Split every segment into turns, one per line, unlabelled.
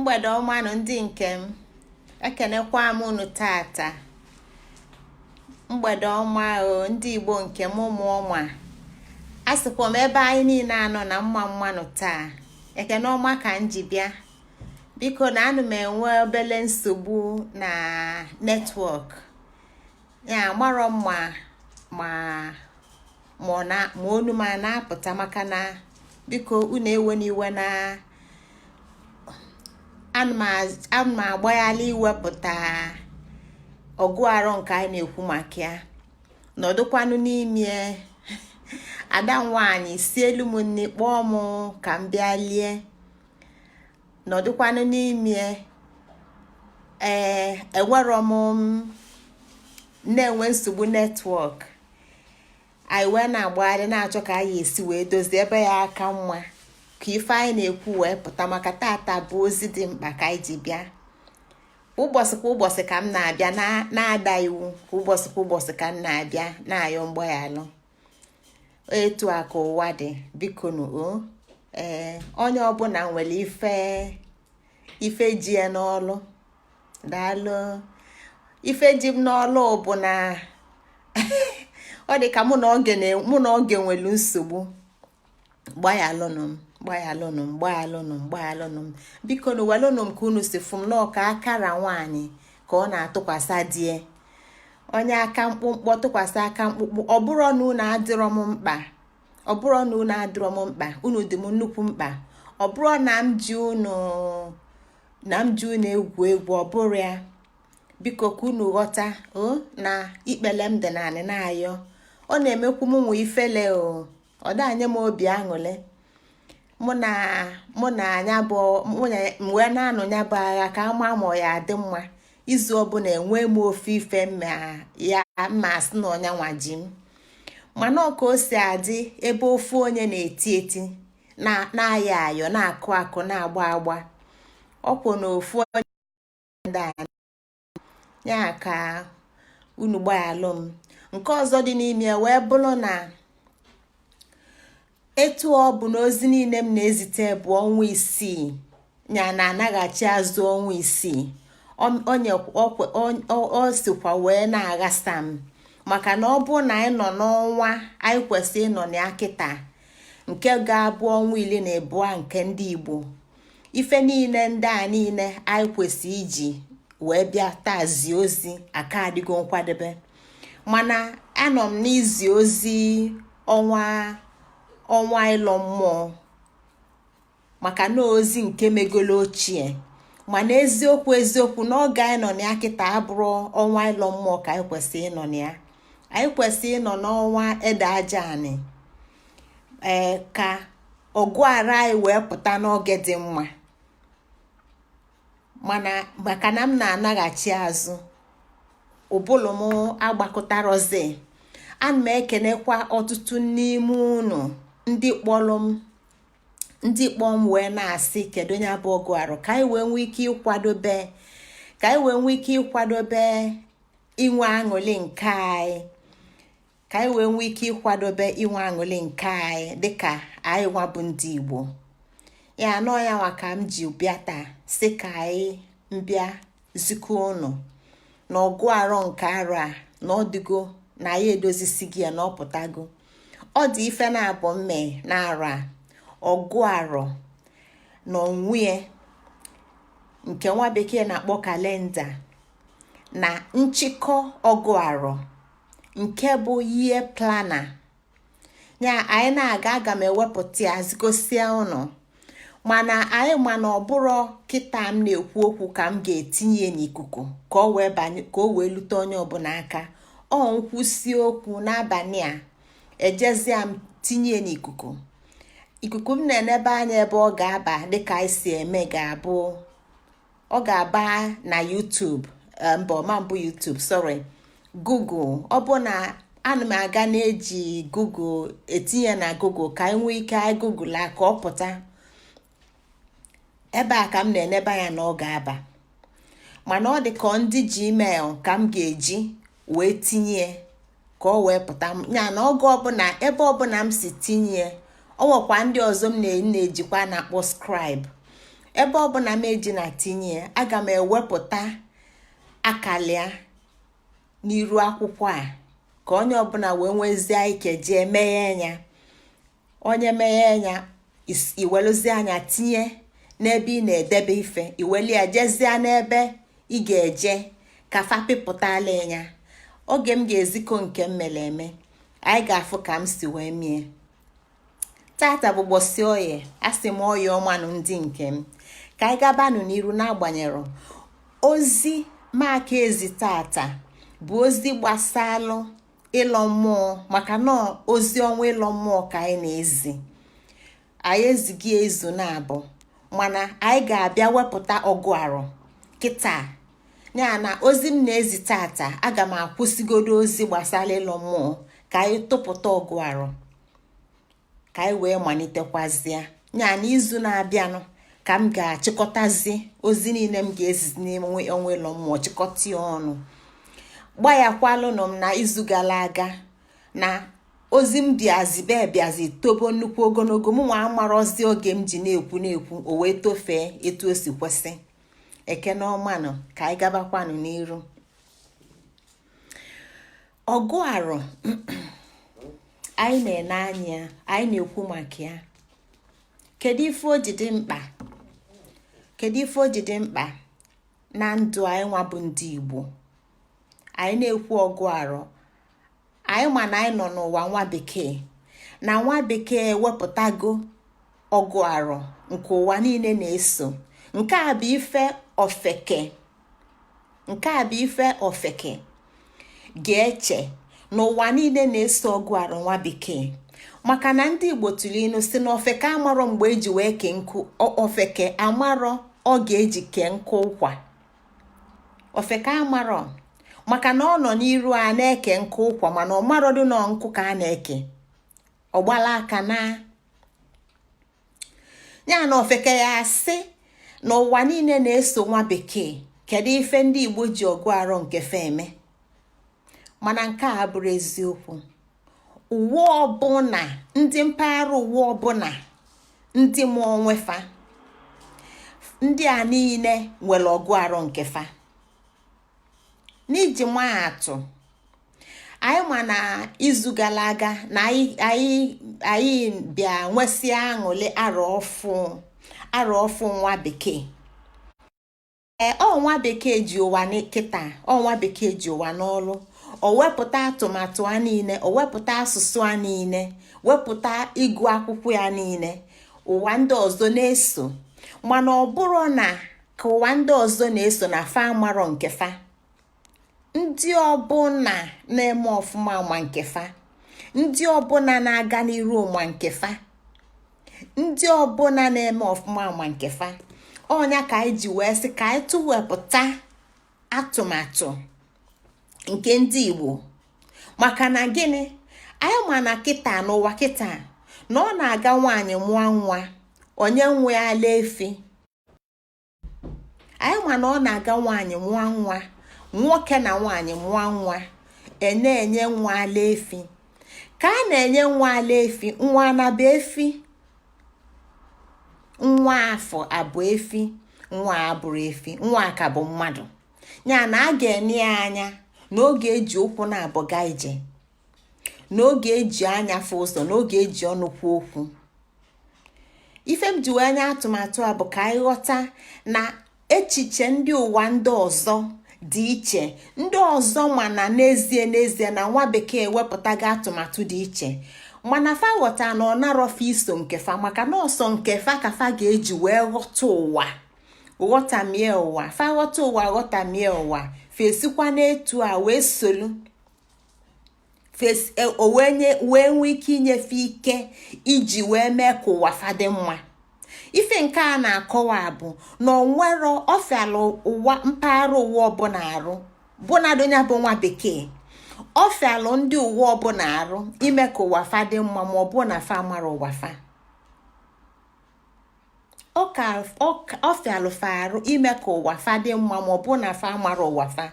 Mgbede ọmanụ, ndị nke m. Ekenekwa m unu tata. Mgbede ọma o, ndị Igbo nke m, ụmụ ọma. A sịkwa m ebe anyị niile anọ na mma mmanụ taa. Ekene ọma ka m ji bịa. Biko, na anụ m enwe obele nsogbu na network ya. Amarọ m ma onu m a na-apụta, maka na biko, unu ewe n'iwe na ana m agbaghalị iwepụta ọgụ arọ nke anyị na-ekwu maka ya. Nọdụkwanụ n'ime ada nwanyị si elu m nni, kpọọ m ka m bịa lie. Nọdụkwanụ n'ime, ee, enwerọ m na-enwe nsogbu network. Anyị wee na-agbagharị na-achọ ka anyị esi wee dozie ebe ya aka mma, ka ife anyị na-ekwu wee pụta, maka tata bụ ozi dị mkpa ka anyị ji bịa. Ụbọchị kwa ụbọchị ka m na-abịa na-ada iwu, kwa ụbọchị kwa ụbọchị ka m na-abịa na-ayọ mgbaghalụ. Etu a ka ụwa dị. Biko nụ o, ee, onye ọbụla nwere ife ife ji ya n'ọlụ. Daalụ. Ife ji m n'ọlụ bụ na ọ dị ka mụ na oge nwere nsogbu. Gbaghalụnụ m, gbaghalụnụ m, gbaghalụnụ m, gbaghalụnụ m. Biko nụ, welụnụ m ka unu si fụ m n'ọka akara nwaanyị ka ọ na-atụkwasị die onye aka mkpụmkpụ tụkwasị aka mkpụmkpụ. Ọ bụrụ na unu adịrọ m mkpa, ọ bụrụ na unu adịrọ m mkpa, unu dị m nnukwu mkpa. Ọ bụrụ na m ji unu, na m ji unu egwu egwu, ọ bụrụ ya. Biko, ka unu ghọta o na ikpele m dị naanị na-ayọ. Ọ na-emekwu m nwe ifele o, ọ danye m obi aṅụrị. Mụ na anya bụ m wee na-anụ ya bụ agha ka ama ma ọ ya adị mma. Izu ọbụla enwe m ofe ife mma ya mma, asị na ọnya nwa ji m. Mana ọ ka o si adị, ebe ofu onye na-eti eti, na-ayọ ayọ, na-akụ akụ, na-agba agba, ọkwụ na ofu onye ndị a ya ka unu gbaghalụ m. Nke ọzọ dị n'ime wee bụrụ na etu ọ bụ na ozi niile m na-ezite bụ ọnwa 6 ya na-anaghachi azụ ọnwa 6, onye ọ sikwa wee na-aghasa m, maka na ọ bụ na anyị nọ n'ọnwa anyị kwesịrị ịnọ na ya kịta, nke ga-abụ ọnwa 12 nke ndị Igbo, ife niile ndị a niile anyị kwesịrị iji wee bịa taa zie ozi aka adịgo nkwadebe. Mana anọ m n'izi ozi ọnwa ịlọ mmụọ, maka na ozi nke megolo ochie. Mana eziokwu eziokwu, n'oge anyị nọ na ya kịta abụrụ ọnwa ịlọ mmụọ ka anyị kwesịrị ịnọ na ya. Anyị kwesịrị ịnọ n'ọnwa ede aja anị, ee, ka ọgụ ara anyị wee pụta n'oge dị mma. Mana maka na m na-anaghachi azụ, ụbụlụ m agbakọtarozi. Ana m ekenekwa ọtụtụ n'ime unu ndị kpọrọ m, ndị kpọọ m wee na-asị, kedu onye abụ ọgụ arụ, ka anyị wee nwee ike ịkwadobe, ka anyị wee nwee ike ịkwadobe inwe aṅụrị nke anyị, ka anyị wee nwee ike ịkwadobe inwe aṅụrị nke anyị dịka anyị nwa bụ ndị Igbo. Ya anọ ya nwa ka m ji bịa taa, sị ka anyị mbịa zikọ unu na ọgụ arọ nke arọ a na ọ dịgo na anyị edozisi gị ya na ọ pụtago. Ọ dị ife na-abụ mme na arọ a, ọgụ arọ na onwue nke nwa bekee na-akpọ calendar, na nchịkọ ọgụ arọ nke bụ year planner ya. Anyị na-aga, aga m ewepụta ya zigosia ụnụ. Mana anyị ma na ọ bụrụ kịta m na-ekwu okwu ka m ga-etinye n'ikuku ka o wee banye, ka o wee lute onye ọbụla aka. Ọ nkwụsị okwu n'abalị a, ejezie m tinye n'ikuku. Ikuku m na-enebe anya ebe ọ ga-aba, dịka anyị si eme, ga-abụ ọ ga-aba na YouTube, mba, ọma mbụ YouTube, sorry, Google. Ọ bụ na ana m aga na-eji Google etinye na Google ka anyị nwee ike anyị Google a ka ọ pụta. Ebe a ka m na-enebe anya na ọ ga-aba. Mana ọ dị ka ndị Gmail ka m ga-eji wee tinye ka ọ wee pụta ya. Na oge ọbụla, ebe ọbụla m si tinye, ọ nwekwa ndị ọzọ m na-ejikwa na-akpọ Scribe. Ebe ọbụla m eji na tinye ya, aga m ewepụta akalia n'iru akwụkwọ a ka onye ọbụla wee nwezie ike jee meghe ya. Onye meghe ya, iweluzie anya tinye n'ebe ị na-edebe ife, iweli ya jezie n'ebe ị ga-eje ka fa pịpụtala ya. Oge m ga-ezikọ nke m mere eme, anyị ga-afụ ka m si wee mie. Tata bụ ụbọchị Oye. Asị m, oye ọmanụ, ndị nke m. Ka anyị gabanụ n'iru. N'agbanyere ozi maka ezi tata bụ ozi gbasalụ ịlọ mmụọ, maka na ozi ọnwa ịlọ mmụọ ka anyị na-ezi. Anyị ezighị ezu na-abụ, mana anyị ga-abịa wepụta ọgụ arụ kịta ya na ozi m na-ezi tata. Aga m akwụsịgodo ozi gbasara ịlọ mmụọ ka anyị tụpụta ọgụ arụ, ka anyị wee malitekwazie ya n'izu na-abịanụ, ka m ga-achịkọtazi ozi niile m ga-ezizi n'ime ọnwa ịlọ mmụọ, chịkọta ya ọnụ. Gbayakwalụnụ m na izu gara aga na ozi m bịazi be bịazi tobo nnukwu ogologo. M nwa amarọzi oge m ji na-ekwu na-ekwu, o wee tofee etu o si kwesị. Ekene ọmanụ, ka anyị gabakwanụ n'iru. Ọgụ arụ anyị na-ene anya, anyị na-ekwu maka ya, kedu ife o ji dị mkpa? Kedu ife o ji dị mkpa na ndụ anyị nwa bụ ndị Igbo? Anyị na-ekwu ọgụ arụ, anyị ma na anyị nọ n'ụwa nwa bekee, na nwa bekee ewepụtago ọgụ arụ nke ụwa niile na-eso. Nke a bụ ife ofeke, nke a bụ ife ofeke ga-eche n'ụwa niile na-eso ọgụ arụ nwa bekee, maka na ndị Igbo tụrụ ilu si na ofeke amarọ mgbe eji wee kee nkụ, ofeke amarọ ọ ga-eji kee nkụ ụkwa. Ofeke amarọ, maka na ọ nọ n'iru a na-eke nkụ ụkwa, mana ọ marọdụ nọ nkụ ka a na-eke. Ọgbala aka na ya na ofeke ya asị na ụwa niile na-eso nwa bekee, kedu ife ndị Igbo ji ọgụ arọ nke fe eme? Mana nke a bụrụ eziokwu. Ụwa ọbụla, ndị mpaghara ụwa ọbụla, ndị mụọ onwefa, ndị a niile nwere ọgụ arọ nke fa. N'iji maa atụ, anyị ma na izu gara aga na anyị bịa nwesịa aṅụrị arọ ọfụ, arọ ọfụ nwa bekee. Ee, ọ nwa bekee ji ụwa kịta, ọ nwa bekee ji ụwa n'ọlụ. O wepụta atụmatụ a niile, o wepụta asụsụ a niile, wepụta ịgụ akwụkwọ ya niile, ụwa ndị ọzọ na-eso. Mana ọ bụrụ na ka ụwa ndị ọzọ na-eso na fa amarọ nke fa. Ndị ọbụla na-eme ọfụma ma nke fa, ndị ọbụla na-aga n'iru ma nke fa, ndị ọbụla na-eme ọfụma ma nke fa. Ọnya ka anyị ji wee sị ka anyị tụwepụta atụmatụ nke ndị Igbo. Maka na gịnị? Anyị ma na kịta, n'ụwa kịta, na ọ na-aga nwaanyị mụọ nwa, onye nwe ala efi. Anyị ma na ọ na-aga nwaanyị mụọ nwa, nwoke na nwaanyị mụọ nwa, e na-enye nwa ala efi. Ka a na-enye nwa ala efi, nwa anaba efi, nwa afọ abụ efi, nwa abụrụ efi, nwa ka bụ mmadụ. Ya na a ga-ene ya anya n'oge eji ụkwụ na-abụ gaa ije, n'oge eji anya fụ ụzọ, n'oge eji ọnụ kwuo okwu. Ife m ji wee nye atụmatụ a bụ ka anyị ghọta na echiche ndị ụwa ndị ọzọ dị iche. Ndị ọzọ mana n'ezie n'ezie na nwa bekee wepụtago atụmatụ dị iche, mana fa ghọta na ọ narọfa iso nke fa, maka na ọsọ nke fa ka fa ga-eji wee ghọta ụwa, ghọtamie ụwa. Fa ghọta ụwa, ghọtamie ụwa, fesikwa n'etu a wee solu o wee nwee ike inyefe ike iji wee mee ka ụwa fa dị mma. Ife nke a na-akọwa bụ na onwero ọfịala ụwa, mpaghara ụwa ọbụla arụ bụnadonya bụ nwa bekee, ọfịalụ ndị ụwa ọbụla arụ ime ka ụwa fa dị mma, ma ọ bụ na fa mara ụwa fa. Ọ fa arụ ime ka ụwa fa dị mma, ma ọ bụ na fa mara ụwa fa.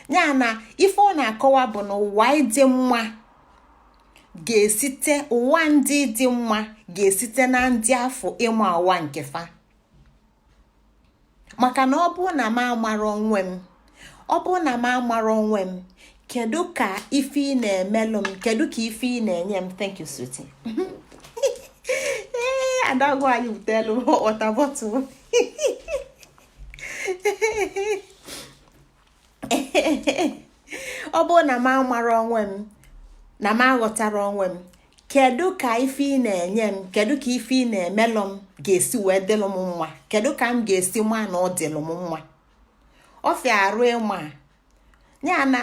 Ya na ife ọ na-akọwa bụ na ụwa dị mma ga-esite, ụwa ndị dị mma ga-esite na ndị afọ ịma ụwa nke fa. Maka na ọ bụrụ na m amara onwe m, ọ bụrụ na m amara onwe m, kedu ka ife ị na-emelụ m, kedu ka ife ị na-enye m? Thank you, sweetie. Ee, adagụ anyị butelu water bottle. Ọ bụrụ na m amara onwe m, na m aghọtara onwe m, kedu ka ife ị na-enye m, kedu ka ife ị na-emelụ m ga-esi wee dịlụ m mma? Kedu ka m ga-esi ma na ọ dịlụ m mma? Ọ fịa arụ ịma ya na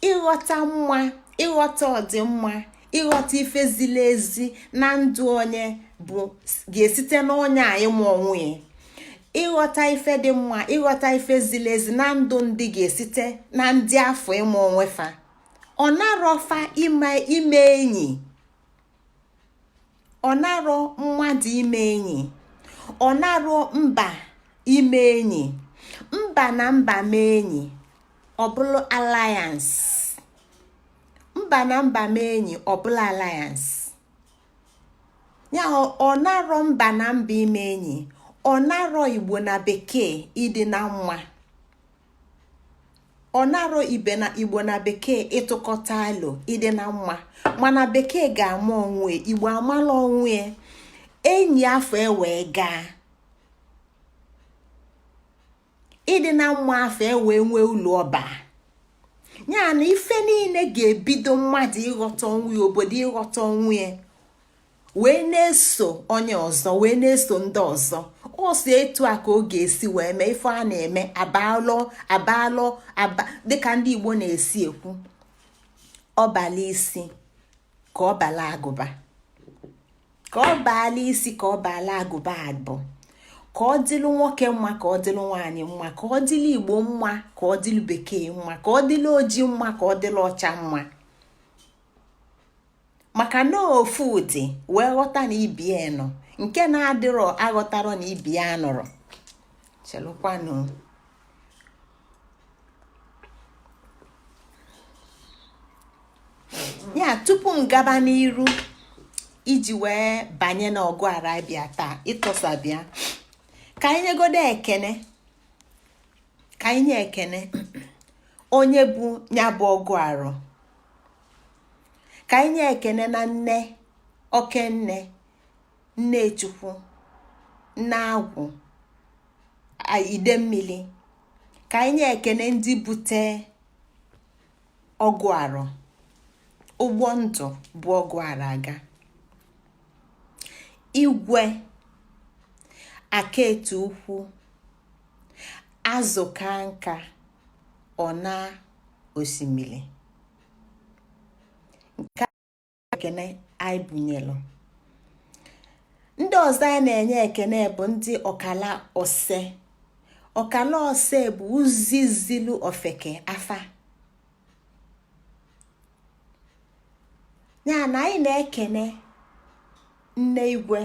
ịghọta mma, ịghọta ọdịmma, ịghọta ife ziri ezi na ndụ onye bụ ga-esite n'onye a ịmụ onwe ya. Ịghọta ife dị mma, ịghọta ife ziri ezi na ndụ ndị ga-esite na ndị afọ ịmụ onwe fa. Ọ narọfa ime enyi, ọ narọ mmadụ ime enyi, ọ narọ mba ime enyi. Mba na mba mee enyi, ọ bụlụ alliance. Mba na mba mee enyi, ọ bụlụ alliance. Ya ọ narọ mba na mba ime enyi, ọ narọ Igbo na Bekee ịdị na mma, ọ narọ ibe na Igbo na Bekee ịtụkọta alo ịdị na mma. Mana Bekee ga-ama onwe, Igbo amala onwe, enyi afọ ewee gaa, ịdị na mma afọ ewee nwee ụlọ ọba. Ya na ife niile ga-ebido mmadụ ịghọta onwe ya, obodo ịghọta onwe ya, wee na-eso onye ọzọ, wee na-eso ndị ọzọ. Ọ sọ etu a ka ọ ga-esi wee mee ife a na-eme abalọ abalọ aba, dịka ndị Igbo na-esi ekwu, ọbala isi ka ọ bala agụba, ka ọ baala isi ka ọ baala agụba abụ, ka ọ dịlụ nwoke mma, ka ọ dịlụ nwaanyị mma, ka ọ dịlụ Igbo mma, ka ọ dịlụ Bekee mma, ka ọ dịlụ oji mma, ka ọ dịlụ ọcha mma. Maka na ofu ụdị wee ghọta na ibie nọ, nke na-adịrọ aghọtarọ na ibie anọrọ. Chelụkwanụ. Ya tupu m gaba n'iru iji wee banye n'ọgụ arabia taa ịtọsabịa, ka anyị nyegodo ekene, ka anyị nye ekene onye bụ ya bụ ọgụ arọ, ka anyị nye ekene na nne okenne, nne Chukwu, nne agwụ ide mmili, ka anyị nye ekene ndị bute ọgụ arọ, ụgbọ ndụ bụ ọgụ arọ aga. Igwe Akaetu ukwu, azụ ka nka ọ na osimiri. Nke ekene anyị bunyelu. Ndị ọzọ anyị na-enye ekene bụ ndị ọkala ose. Ọkala ose bụ uzi zilu ofeke afa. Ya na anyị na-ekene nne igwe,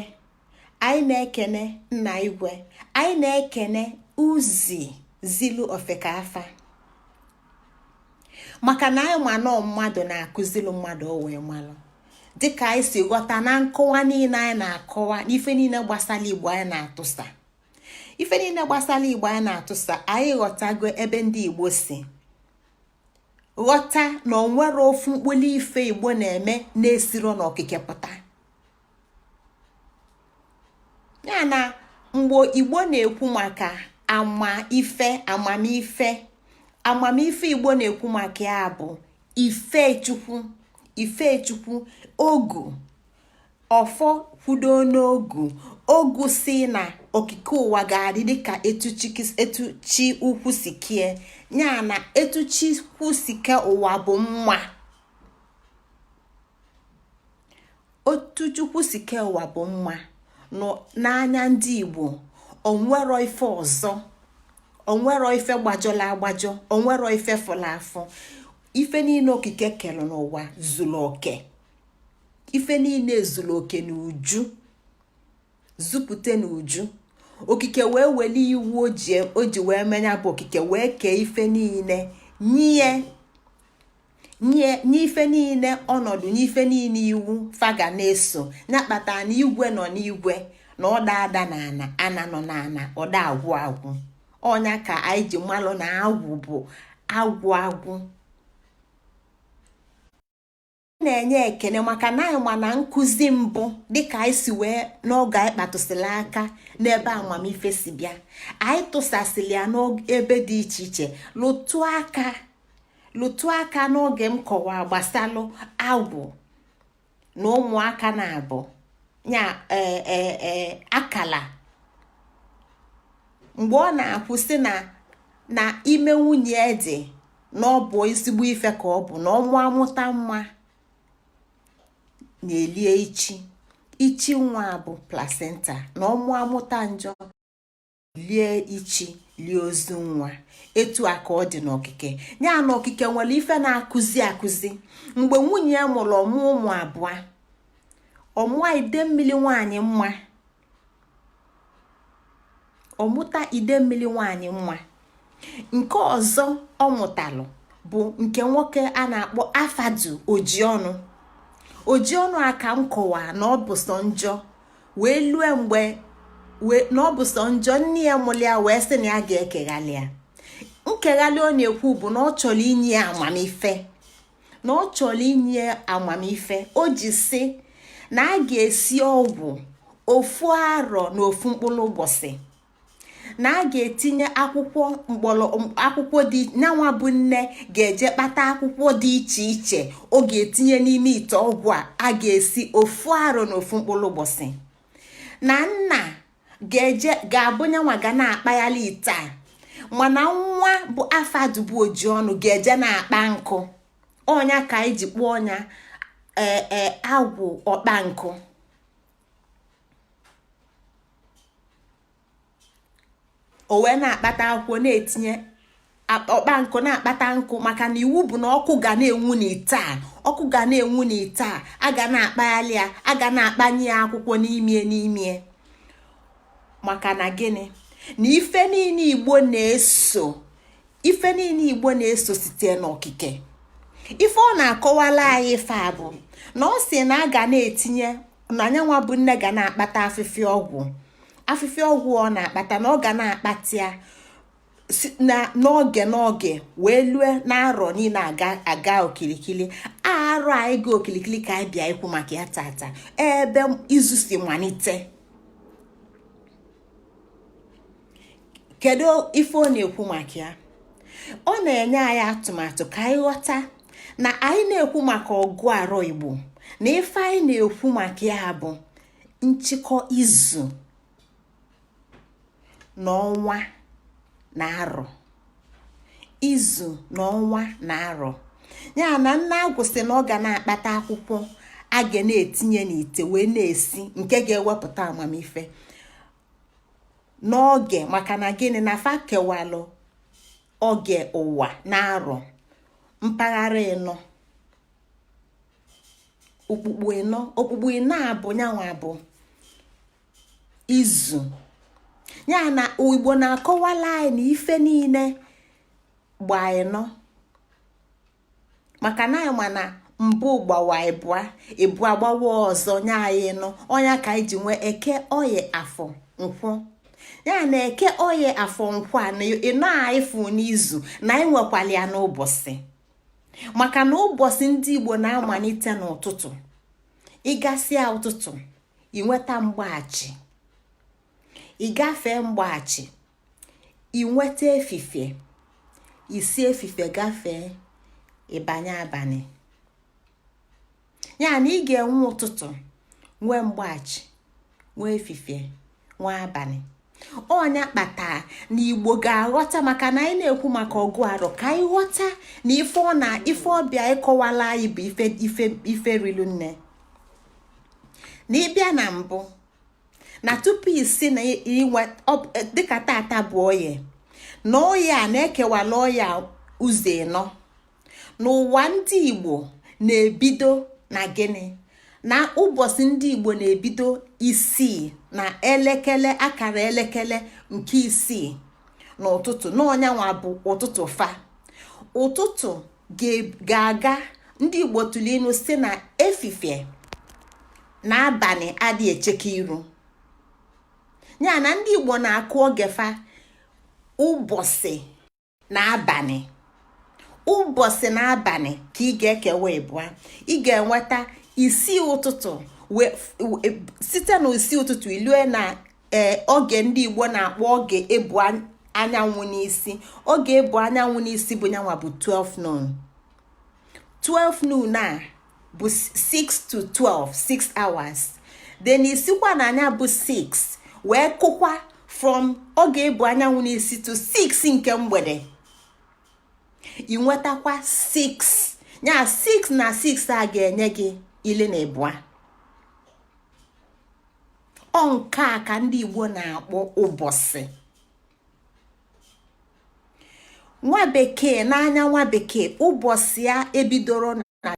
anyị na-ekene nna igwe, anyị na-ekene uzi zilu ofeke afa, maka na anyị ma nọọ mmadụ na-akụzilu mmadụ o wee malụ. Dịka anyị si ghọta na nkọwa niile anyị na-akọwa n'ife niile gbasara Igbo anyị na-atụsa, ife niile gbasara Igbo anyị na-atụsa, anyị ghọtago ebe ndị Igbo si ghọta na o nwere ofu mkpụrụ ife Igbo na-eme na-esiro n'okike pụta. Ya na mgbe Igbo na-ekwu maka amaife, amamife, amamife Igbo na-ekwu maka ya bụ ife Chukwu, ife Chukwu, ogu ọfọ kwudo n'ogu, ogu si na okike ụwa ga-adị dịka etu chi ukwu si kie. Ya na etu chi ukwu si kee ụwa bụ mma, otu Chukwu si kee ụwa bụ mma n'anya ndị Igbo. Onwero ife ọzọ, onwero ife gbajọla agbajọ, onwero ife fụrụ afụ. Ife niile okike kere n'ụwa zuru oke, ife niile zuru oke n'uju, zupụta n'uju. Okike wee weli iwu o ji wee menya bụ okike wee kee ife niile, nye nye ife niile ọnọdụ, nye ife niile iwu fa ga na-eso. Ya kpatara na igwe nọ n'igwe na ọ da ada na ana, ana nọ n'ana, ọ da agwụ agwụ, Ọnya ka anyị ji malụ na agwụ bụ agwụ agwụ. Na-enye ekene maka na anyị ma na nkụzi mbụ, dịka anyị si wee n'oge anyị kpatụsịrị aka n'ebe amamife si bịa, anyị tụsasịrị ya n'ebe dị iche iche, lụtụ aka lụtụ aka n'oge m kọwaa gbasalụ agwụ na ụmụaka na-abụ ya ee akala mgbe ọ na-akwụ sị na ime nwunye dị na ọ bụ ezigbo ife ka ọ bụ na ọmụ amụta nwa na-elie ichi ichi nwa bụ placenta, na ọmụ amụta njọ lie ichi, lie ozu nwa. Etu a ka ọ dị n'okike ya na okike nwere ife na-akụzi akụzi. Mgbe nwunye ya mụrụ ọmụ ụmụ abụọ, ọmụa ide mmiri nwaanyị mma, ọmụta ide mmiri nwaanyị mma. Nke ọzọ ọ mụtalụ bụ nke nwoke a na-akpọ Afadu Ojiọnụ. Ojiọnụ a ka m kọwaa na ọ bụ sọ njọ wee lue mgbe na ọ bụ sọ njọ. Nne ya mụrụ ya wee sị na ya ga-ekeghalị ya. Nkeghalị ọ na-ekwu bụ na ọ chọrọ inye ya amamife, na ọ chọrọ inye amamife. O ji sị na a ga-esi ọgwụ ofu arọ na ofu mkpụrụ ụbọchị, na a ga-etinye akwụkwọ mkpọrọ akwụkwọ dị nyanwa bụ nne ga-eje kpata akwụkwọ dị iche iche ọ ga-etinye n'ime ite ọgwụ a a ga-esi ofu arọ na ofu mkpụrụ ụbọchị, na nna ga-eje ga-abụ nyanwa ga na-akpaghalị ite a, mana nwa bụ Afadubu Ojiọnụ ga-eje na-akpa nkụ. Ọnya ka anyị ji kpọọ ọnya ee agwụ ọkpa nkụ. O wee na-akpata akwụkwọ na-etinye ọkpa nkụ, na-akpata nkụ, maka na iwu bụ na ọkụ ga na-enwu n'ite a, ọkụ ga na-enwu n'ite a, a ga na-akpaghalị ya, a ga na-akpanye ya akwụkwọ n'ime n'ime. Maka na gịnị? Na ife niile Igbo na-eso, ife niile Igbo na-eso site n'okike. Ife ọ na-akọwala anyị ife a bụ na ọ sị na a ga na-etinye na anyanwa bụ nne ga na-akpata afịfịa ọgwụ. Afịfịa ọgwụ ọ na-akpata na ọ ga na-akpata ya na n'oge n'oge wee lue na-arọ niile aga aga okilikili. Arọ anyị ga okilikili ka anyị bịa ikwu maka ya tata, ebe izu si malite. Kedu ife ọ na-ekwu maka ya? Ọ na-enye anyị atụmatụ ka anyị ghọta na anyị na-ekwu maka ọgụ arọ Igbo, na ife anyị na-ekwu maka ya bụ nchịkọ izu na ọnwa na arọ, izu na ọnwa na arọ. Ya na nna agwụ sị na ọ ga na-akpata akwụkwọ a ga na-etinye n'ite wee na-esi, nke ga-ewepụta amamife n'oge. Maka na gịnị? Na fa kewalụ oge ụwa na arọ mpaghara ịnọ, okpukpu ịnọ. Okpukpu ịnọ a bụ nyanwa bụ izu. Ya na Igbo na-akọwala anyị na ife niile gba ịnọ, maka na anyị ma na mbụ gbawa ịbụa, ịbụa gbawa ọzọ nye anyị ịnọ. Ọnya ka anyị ji nwee Eke, Oye, Afọ, Nkwọ. Ya na Eke, Oye, Afọ, Nkwọ a na ịnọ anyị fụ n'izu, na anyị nwekwara ya n'ụbọchị, maka na ụbọchị ndị Igbo na-amalite n'ụtụtụ. Ịgasịa ụtụtụ, inweta mgbaghachi, ịgafee mgbaghachi, inweta efifie, isi efifie gafee, ịbanye abalị. Ya na ị ga-enwe ụtụtụ, nwee mgbaghachi, nwee efifie, nwee abalị. Ọnya kpatara na Igbo ga-aghọta, maka na anyị na-ekwu maka ọgụ arọ, ka anyị ghọta na ife ọ na ife ọbịa ịkọwala anyị bụ ife ife ife rilu nne. Na ịbịa na mbụ na tupu isi na inwe dịka tata bụ Oye, na Oye a na-ekewala Oye ụzọ ịnọ n'ụwa ndị Igbo na-ebido na gịnị? Na ụbọchị ndị Igbo na-ebido isii na elekere, akara elekere nke isii n'ụtụtụ, na ọnyanwa bụ ụtụtụ fa. Ụtụtụ ga-aga. Ndị Igbo tụrụ inu si na efifie na abalị adị echeke iru. Ya na ndị Igbo na-akụ oge fa. Ụbọchị na abalị, ụbọchị na abalị ka ị ga-ekewa ịbụa. Ị ga-enweta isii ụtụtụ, site na isii ụtụtụ ilue na ee oge ndị Igbo na-akpọ oge ebu anyanwụ n'isi. Oge ebu anyanwụ n'isi bụ nyanwa bụ 12 noon. 12 noon a bụ 6 to 12, 6 hours. Then isikwa na anya bụ 6 wee kụkwa from oge ebu anyanwụ n'isi to 6 nke mgbede, ị nwetakwa 6 ya. 6 na 6 a ga-enye gị 12. Ọ nke a ka ndị Igbo na-akpọ ụbọchị. Nwa bekee, n'anya nwa bekee, ụbọchị ya ebidoro na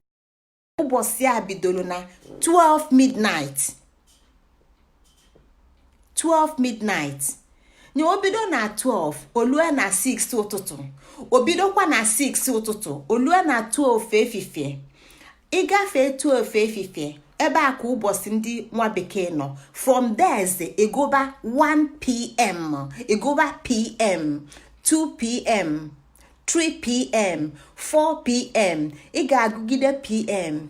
ụbọchị ya bidoro na 12 midnight. 12 midnight na o bido na 12, olue na 6 ụtụtụ. O bidokwa na 6 ụtụtụ, olue na 12 efifie. Ịgafee 12 efifie, ebe a ka ụbọchị ndị nwa bekee nọ. From there ịgụba 1 p.m., ịgụba pm, 2 p.m., 3 p.m., 4 p.m. Ị ga-agụgide pm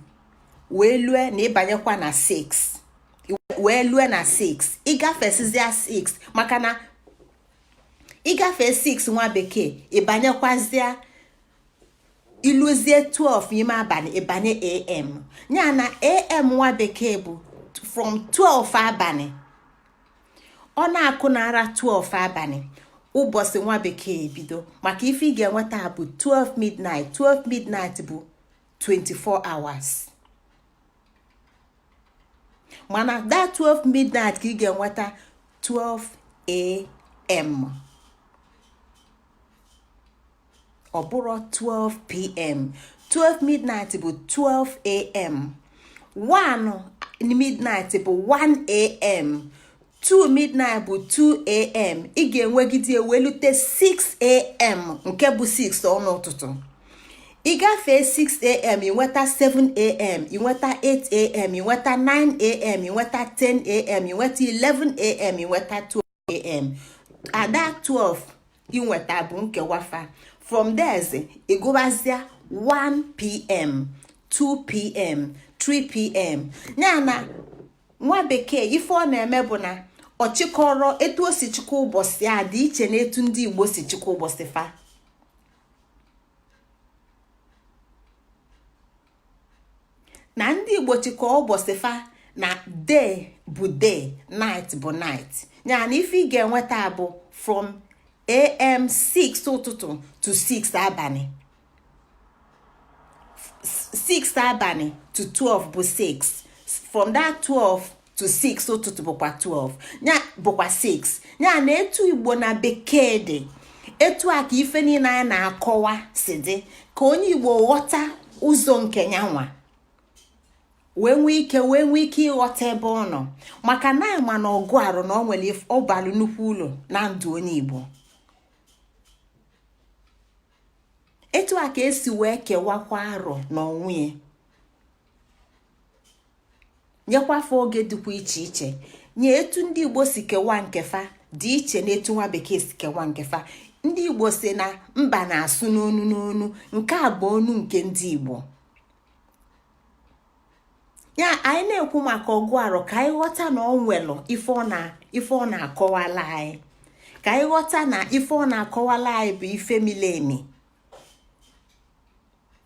wee lue na ịbanyekwa na 6, wee lue na 6. Ịgafesizia 6, maka na ịgafe 6 nwa bekee, ịbanyekwazia iluzie 12 n'ime abalị, ịbanye am. Ya na am nwa bekee bụ from 12 abalị. Ọ na-akụ nara 12 abalị, ụbọchị nwa bekee ebido, maka ife ị ga-enweta bụ 12 midnight. 12 midnight bụ 24 hours, mana that 12 midnight ka ị ga-enweta 12 am, ọ bụrụ 12 pm. 12 midnight bụ 12 am, 1 midnight bụ 1 am, 2 midnight bụ 2 am. Ị ga-enwegide ewelute 6 am, nke bụ 6 ọnụ ụtụtụ. Ị gafee 6 am, ị nweta 7 am, ị nweta 8 am, ị nweta 9 am, ị nweta 10 am, ị nweta 11 am, ị nweta 12 am. Ada 12 ị nweta bụ nkewafa. From there ịgụbazia 1 pm, 2 pm, 3 pm. Ya na nwa bekee, ife ọ na-eme bụ na ọ chịkọrọ etu o si chịkọ ụbọchị a dị iche na etu ndị Igbo si chịkọ ụbọchị fa. Na ndị Igbo chịkọ ụbọchị fa na day bụ day, night bụ night. Ya na ife ị ga-enweta bụ from am 6 ụtụtụ to 6 abalị. 6 abalị to 12 bụ 6. From that 12 to 6 ụtụtụ bụkwa 12, ya bụkwa 6. Ya na etu Igbo na bekee dị, etu a ka ife niile anyị na-akọwa si dị, ka onye Igbo ghọta ụzọ nke nyanwa wee nwee ike ịghọta ebe ọ nọ, maka na ama na ọgụ arụ na ọ nwere ọbalụ nnukwu ụlọ na ndụ onye Igbo. Etu a ka esi wee kewakwa arọ na onwe ya, nyekwafa oge dịkwa iche iche. Nye etu ndị Igbo si kewa nkefa dị iche na etu nwa bekee si kewa nkefa. Ndị Igbo si na mba na-asụ n'onu n'onu. Nke a bụ onu nke ndị Igbo. Ya anyị na-ekwu maka ọgụ arọ, ka anyị ghọta na ọ nwelụ ife ọ na-akọwala anyị, ka anyị ghọta na ife ọ na-akọwala anyị bụ ife mili emi,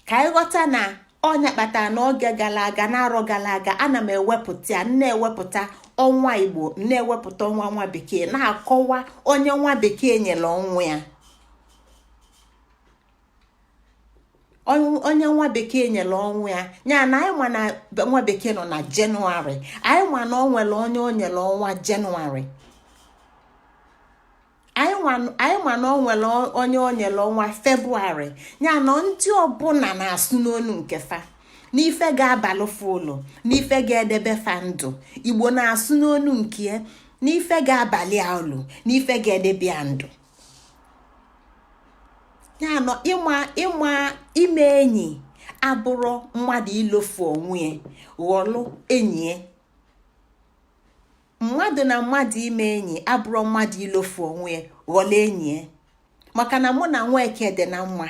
ka anyị ghọta na ọnya kpatara n'oge gara aga, n'arọ gara aga, ana m ewepụta ya, na-ewepụta ọnwa Igbo, na-ewepụta ọnwa nwa bekee, na-akọwa onye nwa bekee nyere ọnwa ya, onye nwa bekee nyere ọnwa ya. Ya na anyị ma na nwa bekee nọ na Jenụwarị, anyị ma na ọ nwere onye o nyere ọnwa Jenụwarị, anyị ma na ọ nwere onye o nyere ọnwa Febrụwarị. Ya na ndị ọbụla na-asụ n'onu nke fa n'ife ga-abalụ fa ụlọ, n'ife ga-edebe fa ndụ. Igbo na-asụ n'onu nke ya n'ife ga-abalị ya ụlọ, n'ife ga-edebe ya ndụ. Ya nọ ịma ịma ime enyi abụrụ mmadụ ilofu onwe ya ghọlụ enyi ya. Mmadụ na mmadụ ime enyi abụrụ mmadụ ilofu onwe ya ghọlụ enyi ya. Maka na mụ na Nweke dị na mma,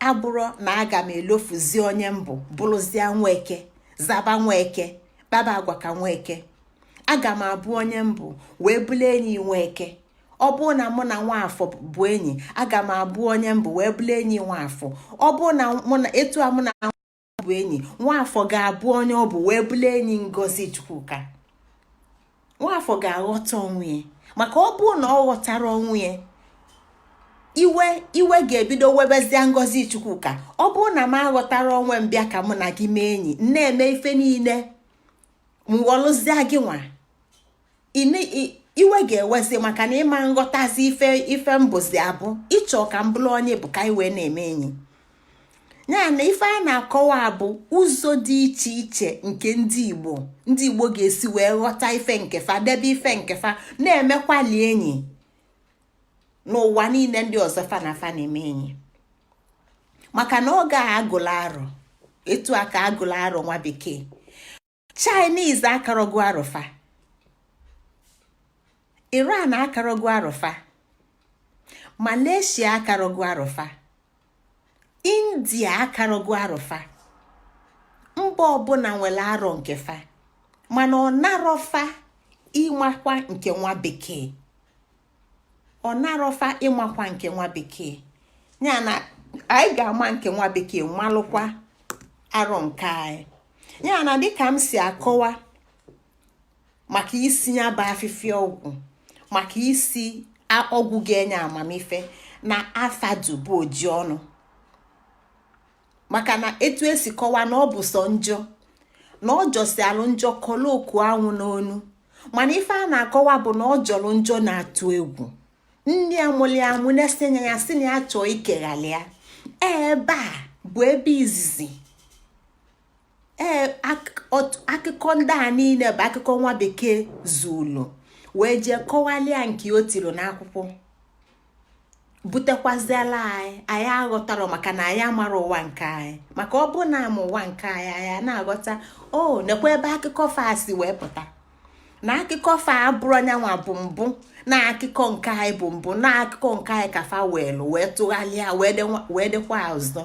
abụrụ na aga m elofuzi onye mbụ, bụrụzie Nweke, zaba Nweke, kpaba agwa ka Nweke. Aga m abụ onye mbụ wee bụrụ enyi Nweke. Ọ bụrụ na mụ na Nwaafọ bụ enyi, aga m abụ onye mbụ wee bụrụ enyi Nwaafọ. Ọ bụrụ na mụ na etu a mụ na bụ enyi, Nwaafọ ga-abụ onye ọ bụ wee bụrụ enyi Ngozi Chukwuka. Nwaafọ ga-aghọta onwe ya, maka ọ bụrụ na ọ ghọtara onwe ya, iwe iwe ga-ebido webezie Ngozi Chukwuka. Ọ bụrụ na m aghọtara onwe m, bịa ka mụ na gị mee enyi, na-eme ife niile, m ghọlụzie gị nwa, iwe ga-ewezi, maka na ịma nghọtazi ife ife mbụzi abụ ịchọ ka m bụrụ onye bụ ka anyị wee na-eme enyi ya. Na ife a na-akọwa bụ ụzọ dị iche iche nke ndị Igbo ga-esi wee ghọta ife nkefa, debe ife nkefa, na-emekwali enyi n'ụwa niile ndị ọzọ fa na fa na-eme enyi. Maka na oge a agụla arọ, etu a ka agụla arọ nwa bekee. Chinese akarọgo arọfa, Iran akarọgo arọfa, Malaysia akarọgo arọfa, India akarọgo arọfa. Mba ọbụla nwere arọ nke fa, mana ọ narọfa ịmakwa nke nwa bekee, ọ narọfa ịmakwa nke nwa bekee. Ya na anyị ga-ama nke nwa bekee, malụkwa arọ nke anyị. Ya na dịka m si akọwa maka isi ya bụ afịfịa ọgwụ, maka isi ọgwụ ga-enye amamife na afadu bụ oji ọnụ, maka na etu esi kọwa na ọ bụ sọ njọ na ọ jọsi alụ njọ kọloku anwụ n'onu. Mana ife a na-akọwa bụ na ọ jọrọ njọ na-atụ egwu. Nne amụli amụ na-esenye ya, si na ya chọọ ikeghali ya. Ebe a bụ ebe izizi. Ee, akụkọ ndị a niile bụ akụkọ nwa bekee zulu wee jee kọwalịa nke o tiri n'akwụkwọ, butekwaziela anyị. Anyị aghọtara maka na anyị amara ụwa nke anyị. Maka ọ bụ na ama ụwa nke anyị, anyị na-aghọta o nekwa ebe akụkọ fa si wee pụta, na akụkọ fa abụrụ anyanwa bụ mbụ, na akụkọ nke anyị bụ mbụ, na akụkọ nke anyị ka fa weelu wee tụgharịa wee dịkwa ọzọ.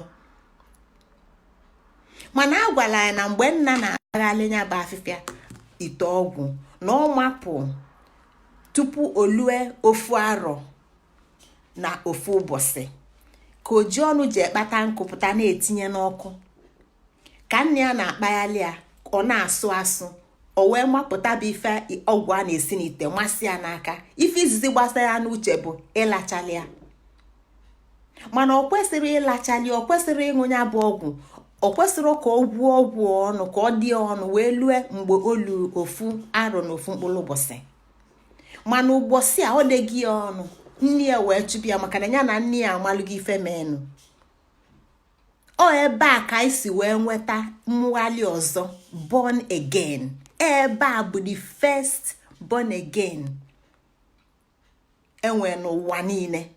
Mana a gwara anyị na mgbe nna na-akpaghalị ya bụ afịfịa ite ọgwụ, na ọ mapụ tupu o lue ofu arọ na ofu ụbọchị, ka oji ọnụ ji ekpata nkụpụta na-etinye n'ọkụ ka nna ya na-akpaghalị ya, ọ na-asụ asụ, o wee mapụta bụ ife ọgwụ a na-esi n'ite masị ya n'aka. Ife izizi gbasara ya n'uche bụ ịlachalị ya, mana ọ kwesịrị ịlachali, ọ kwesịrị ịṅụ ya bụ ọgwụ, ọ kwesịrị ka ọ gwuo ọgwụ ọnụ, ka ọ dị ọnụ wee lue mgbe olu ofu arọ na ofu mkpụrụ ụbọchị. Mana ụbọchị a ọ dịghị ya ọnụ, nne ya wee chụpụ ya, maka na ya na nne ya amalụghị ife menụ. Ọ ebe a ka anyị si wee nweta mmụghalị ọzọ, born again. Ebe a bụ the first born again enwe n'ụwa niile,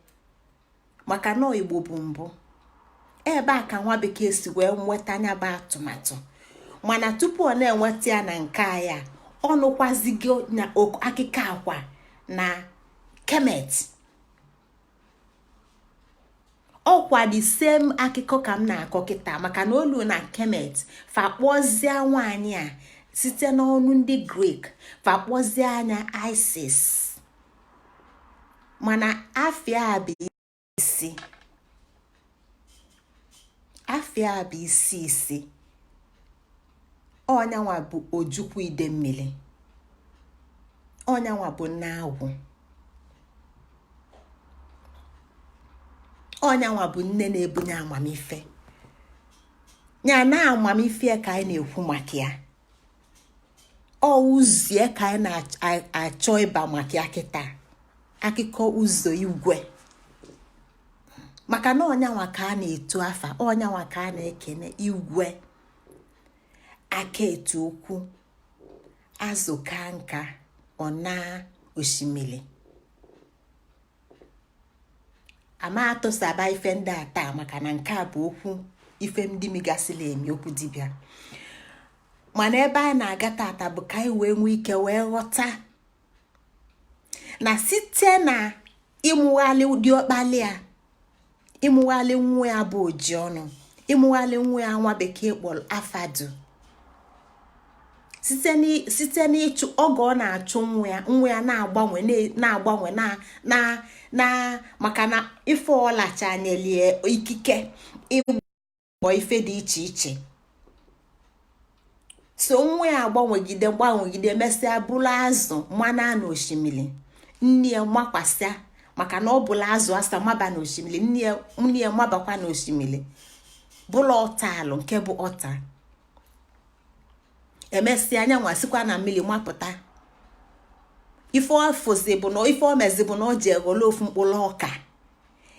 maka na Igbo bụ mbụ. Ebe a ka nwa bekee si wee nweta anya bụ atụmatụ. Mana tupu ọ na-enweta ya na nke ya, ọ nụkwazigo na akụkọ akwa na Kemet. Ọkwa the same akụkọ ka m na-akọ kịta, maka na olu na Kemet fakpọzie nwaanyị a site n'ọnụ ndị Grik, fakpọzie anya Isis. Mana afịa bụ isi, afịa bụ isi isi ọnyanwa bụ ojukwu ide mmiri, ọnyanwa bụ nne agwụ, ọnyanwa bụ nne na-ebunye amamife ya. Na amamife ka anyị na-ekwu maka ya, ọ ụzie ka anyị na-achọ ịba maka ya kịta, akụkọ ụzọ igwe. Maka na ọnyanwa ka a na-etu afa, ọnyanwa ka a na-ekene igwe aka etu okwu azụ ka nka ọ na osimiri ama atụsaba ife ndị a taa, maka na nke a bụ okwu ife ndị migasịla emi okwu dibịa. Mana ebe anyị na-aga tata bụ ka anyị wee nwee ike wee ghọta na site na Ịmụghalị diọkpali ya, ịmụghalị nwa ya bụ oji ọnụ, ịmụghalị nwa ya nwa bekee kpọrọ Afadu, site n'ịchụ oge ọ na-achụ nwa ya, nwa ya na-agbanwe, na-agbanwe na na na maka na ife ọlacha nyelie ikike ịgbọ ife dị iche iche. So nwa ya agbanwegide, gbanwegide, mesịa bụrụ azụ mana na osimiri. Nne ya makwasịa, maka na ọ bụla azụ asa maba na osimiri, nne ya mabakwa na osimiri, bụla ọta alụ nke bụ ọta. Emesịa, anyanwụ sikwa na mmiri mapụta. Ife ọfụzi bụ na ife omezi bụ na ọ ji eghole ofu mkpụrụ ọka.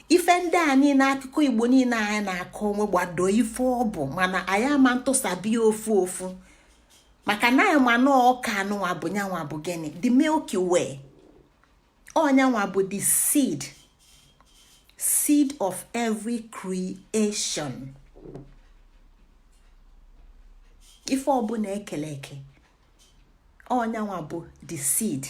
Ife ndị a niile, akụkọ Igbo niile anyị na-akọ onwe gbado ife ọ bụ, mana anyị ama ntụsabi ofu ofu, maka na anyị ma na ọka anụnwa bụ nyanwa bụ gịnị? The Milky Way. Ọnyanwa bụ the seed of every creation. Ife ọbụla ekele eke, ọnyanwa bụ the seed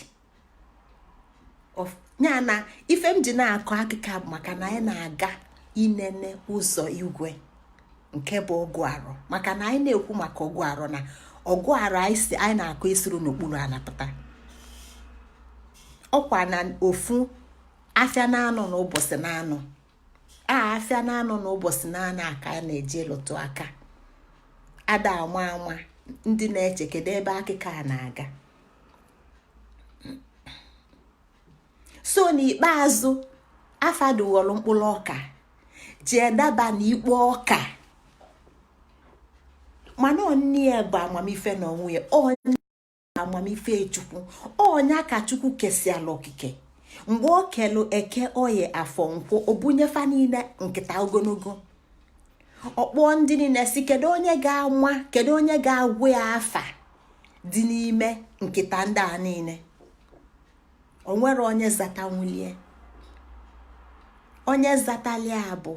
of ya. Na ife m ji na-akọ akụkọ bụ maka na anyị na-aga inene ụzọ igwe nke bụ ọgụ arọ, maka na anyị na-ekwu maka ọgụ arọ, na ọgụ arọ anyị si anyị na-akọ esiri n'okpuru ala pụta. Ọkwa na ofu afịa na-anọ n'ụbọchị na-anọ a, afịa na-anọ n'ụbọchị na-anọ aka a na-eji lụtụ aka ada ama ama. Ndị na-eche kedu ebe akụkọ a na-aga. So n'ikpeazụ, afadughọrọ mkpụrụ ọka jee daba na ikpo ọka, mana nne ya bụ amamife na onwe ya, onye amamife Chukwu, ọnya ka Chukwu kesiala okike. Mgbe o kelu Eke, Oye, Afọ, Nkwọ, obunyefa niile nkịta ogologo. Ọkpọọ ndị niile si, kedu onye ga-ama, kedu onye ga-agwụ ya afa dị n'ime nkịta ndị a niile? O nwere onye zata nwulie. Onye zatalia bụ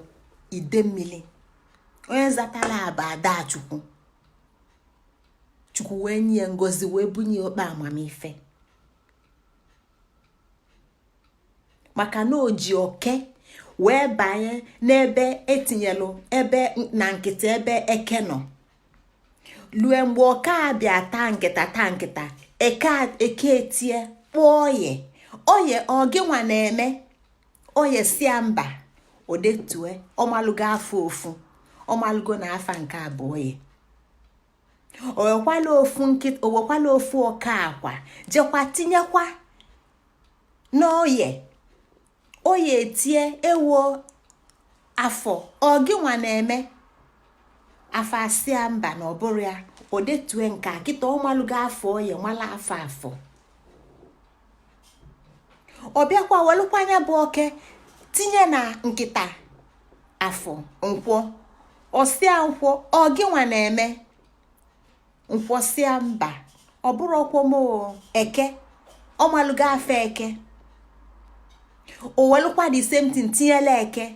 Idemmili, onye zatala bụ Adachukwu. Chukwu wee nye ngozi, wee bunye okpe amamife, maka na o ji oke wee banye n'ebe etinyelụ ebe na nkịta ebe Eke nọ. Lue mgbe ọka a bịa taa nkịta, taa nkịta Eke, Eke etie kpọọ Oye, "Oye, ọ gịnwa na-eme?" Oye si ya mba. Odetue ọmalụgo afọ ofu, ọmalụgo na afa nke abụọ. Oye owekwala ofu nkịta, owekwala ofu ọka akwa jekwa tinyekwa n'Oye. Oye etie, "Ewo, Afọ, ọ gịnwa na-eme?" Afọ asịa mba, na ọ bụrụ ya. O detue nke a kịta, ọmalụgo afọ Oye, mala afọ Afọ. Ọ bịakwa welụkwa anya bụ oke tinye na nkịta Afọ, Nkwọ. Ọsịa, "Nkwọ, ọ gịnwa na-eme?" Nkwọ sịa mba, ọ bụrụ ọkwọmo Eke. Ọmalụgo afọ Eke. O welụkwa the same thing tinyela Eke.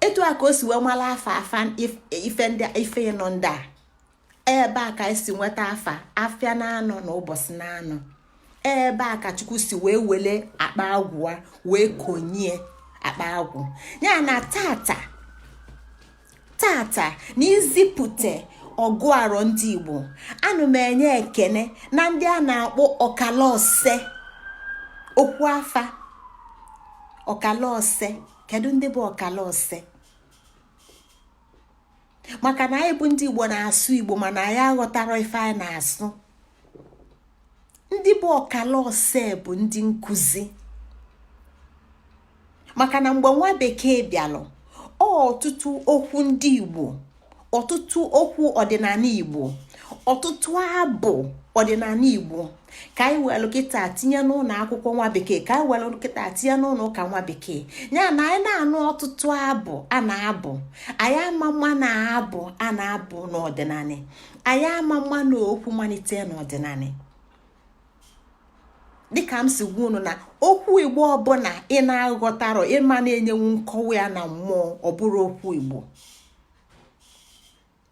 Etu a ka o si wee mara afa afa ife ndị ife nọ ndị a. Ebe a ka esi nweta afa afịa na-anọ na ụbọchị na-anọ. Ebe a ka Chukwu si wee wele akpa agwụ wee konye akpa agwụ ya. Na tata tata, na izipụta ọgụ arọ ndị Igbo, anụ m enye ekene na ndị a na-akpọ ọkalaose okwu afa ọkalaose. Kedu ndị bụ ọkalaose? Maka na anyị bụ ndị Igbo na-asụ Igbo, mana anyị aghọtara ife anyị na-asụ. Ndị bụ ọkalaose bụ ndị nkụzi, maka na mgbe nwa bekee bịalụ, ọtụtụ okwu ndị Igbo, ọtụtụ okwu ọdịnala Igbo, ọtụtụ abụ ọdịnala Igbo ka anyị welụ kịta tinye n'ụlọ akwụkwọ nwa bekee, ka anyị welụ kịta tinye n'ụlọ ụka nwa bekee. Ya na anyị na-anụ ọtụtụ abụ a na-abụ, anyị ama mma na abụ a na-abụ n'ọdịnala, anyị ama mma na okwu malite n'ọdịnala. Dịka m si gwa unu na okwu Igbo ọbụla ị na-aghọtarọ, ịma na-enyenwu nkọwa ya na mmụọ, ọ bụrụ okwu Igbo,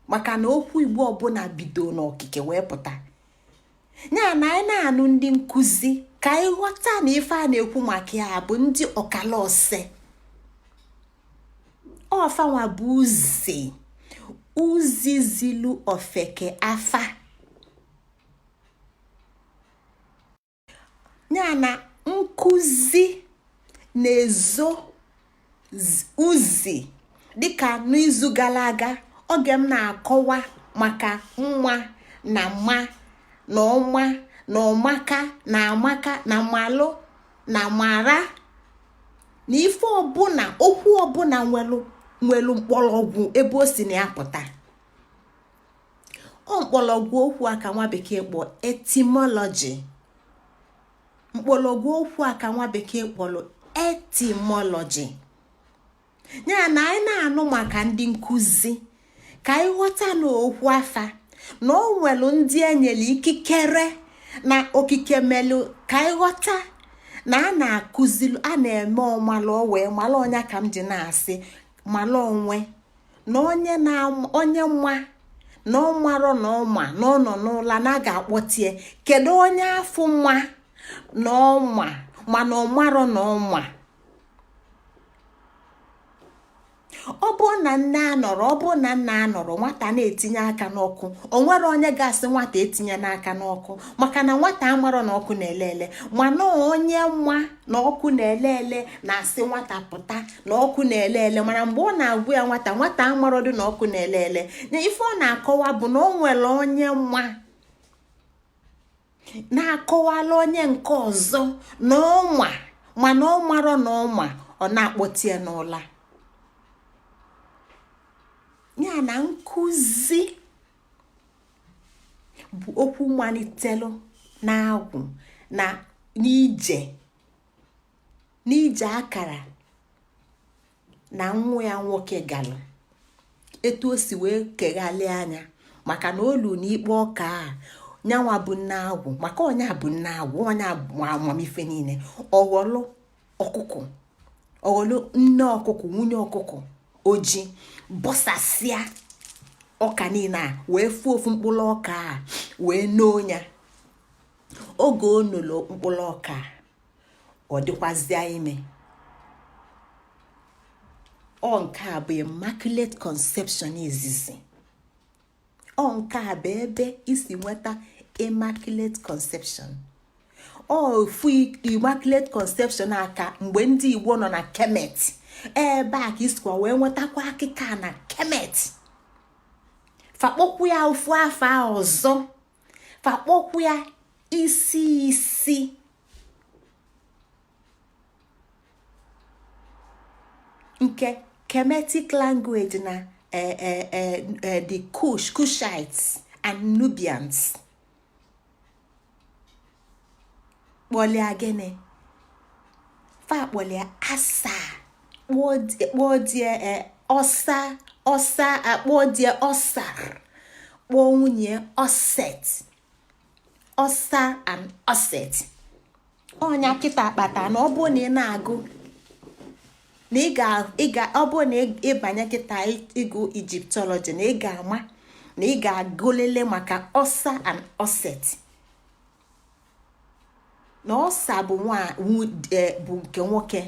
maka na okwu Igbo ọbụla bido n'okike wee pụta. Ya na anyị na-anụ ndị nkụzi, ka anyị ghọta na ife a na-ekwu maka ya bụ ndị ọkala ose. Ọfanwa bụ uzi uzi zilu ofeke afa. Ya na nkụzi na-ezo uzi, dịka n'izu gara aga oge m na-akọwa maka nwa na mma na ọma na ọmaka na amaka na malụ na mara, na ife ọbụla, okwu ọbụla nwelu mkpọrọgwụ ebe o si na ya pụta. Ọ mkpọrọgwụ okwu a ka nwa bekee kpọ etymology. Mkpọrọgwụ okwu a ka nwa bekee kpọrọ etymology. Ya na anyị na-anụ maka ndị nkụzi, ka anyị ghọta na okwu afa na o nwelu ndị enyere ikikere na okike melu ka anyị ghọta na a na-akụzili, a na-eme ọmalụ o wee malụ. Ọnya ka m ji na-asị malụ onwe na onye na onye nwa na ọ marọ na ọ ma na ọ nọ n'ụla na a ga-akpọtie. Kedu onye afụ nwa na ọ ma mana ọ marọ na ọ ma? Ọ bụrụ na nne anọrọ, ọ bụrụ na nna anọrọ, nwata na-etinye aka n'ọkụ, o nwere onye ga-asị nwata etinye n'aka n'ọkụ, maka na nwata amarọ na ọkụ na-ele ele. Mana onye nwa na ọkụ na-ele ele na-asị nwata pụta na ọkụ na-ele ele. Mana mgbe ọ na-agwa ya nwata, nwata amarọdụ na ọkụ na-ele ele. Na ife ọ na-akọwa bụ na o nwere onye nwa na-akọwala onye nke ọzọ na ọ ma, mana ọ marọ na ọ ma, ọ na-akpọtie n'ụla. Ya na nkụzi bụ okwu malitelu na-agwụ na n'ije n'ije akara na nwa ya nwoke galụ etu o si wee keghalịa anya, maka na olu na ikpe ọka a nyanwa bụ nne agwụ, maka onye bụ nne agwụ, onye amamife niile. Ọghọlụ ọkụkọ, ọghọlụ nne ọkụkọ, nwunye ọkụkọ oji bọsasịa ọka niile a wee fụọ ofu mkpụrụ ọka a wee noo ya. Oge o nolo mkpụrụ ọka, ọ dịkwazịa ime. Ọ nke a bụ immaculate conception izizi. Ọ nke a bụ ebe isi nweta immaculate conception. Ọ ofu immaculate conception aka mgbe ndị Igbo nọ na Kemet, ebe a ka isikwa wee nwetakwa akịka na Kemet. Fakpọkwu ya ofu afọ ọzọ, fakpọkwu ya isi isi. Nke Kemetic language na the Kush, Kushites and Nubians kpọlịa gịnị? Fa kpọlịa asa, kpọọ die ọsa ọsa, akpọọ die ọsar, kpọọ nwunye ọset, ọsa and ọset. Ọnya kịta kpata na ọ bụrụ na ị na-agụ na ị ga ọ bụrụ na ịbanye kịta ịgụ Egyptology, na ị ga-ama na ị ga-agụlele maka ọsa and ọset, na ọsa bụ bụ nke nwoke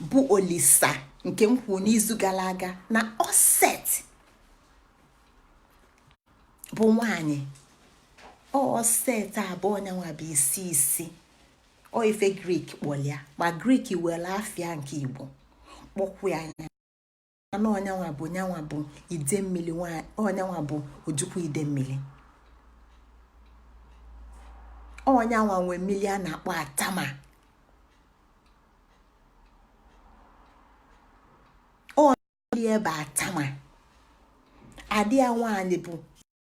bụ Olisa nke m kwuru n'izu gara aga, na ọset bụ nwanyị. Ọset abụọ nyanwa bụ isi isi. Ọ ife Greek kpọlịa, ma Greek were afịa nke Igbo kpọkwu ya anya na ọnyanwa bụ nyanwa bụ ide mmiri, ọnyanwa bụ ojukwu ide mmiri, ọnyanwa nwe mmiri a na-akpọ atama. Ọ ebe atama adị ya nwaanyị bụ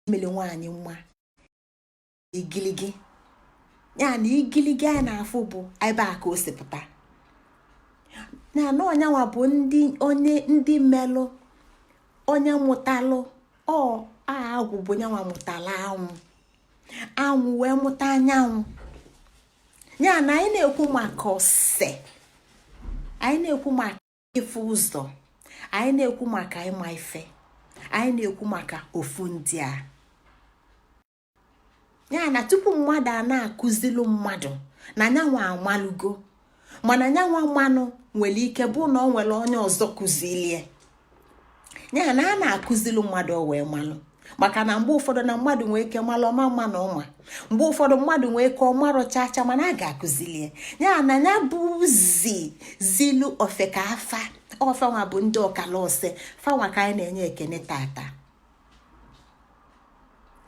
mmiri nwaanyị nwa igiligi ya na igiligi a na-afụ bụ ebe a ka o si pụta. Na na ọnyanwa bụ ndị onye ndị melụ onye mụtalụ ọ agwụ bụ nyanwa mụtala anwụ, anwụ wee mụta anyanwụ. Ya na anyị na-ekwu maka ose, anyị na-ekwu maka ịfụ ụzọ, anyị na-ekwu maka ịma ife, anyị na-ekwu maka ofu ndị a. Ya na tupu mmadụ a na-akụzilu mmadụ na nyanwa amalugo, mana nyanwa mmanụ nwere ike bụ na ọ nwere onye ọzọ kụzilie ya. Na a na-akụzilu mmadụ o wee malụ, maka na mgbe ụfọdụ na mmadụ nwee ike malụ ọma mma na ọma, mgbe ụfọdụ mmadụ nwee ike ọmarọ chacha, mana a ga-akụzilie ya. Na ya bụ zi zilu ofeke afa ọfanwa bụ ndị ọkala ose fanwa ka anyị na-enye ekene tata.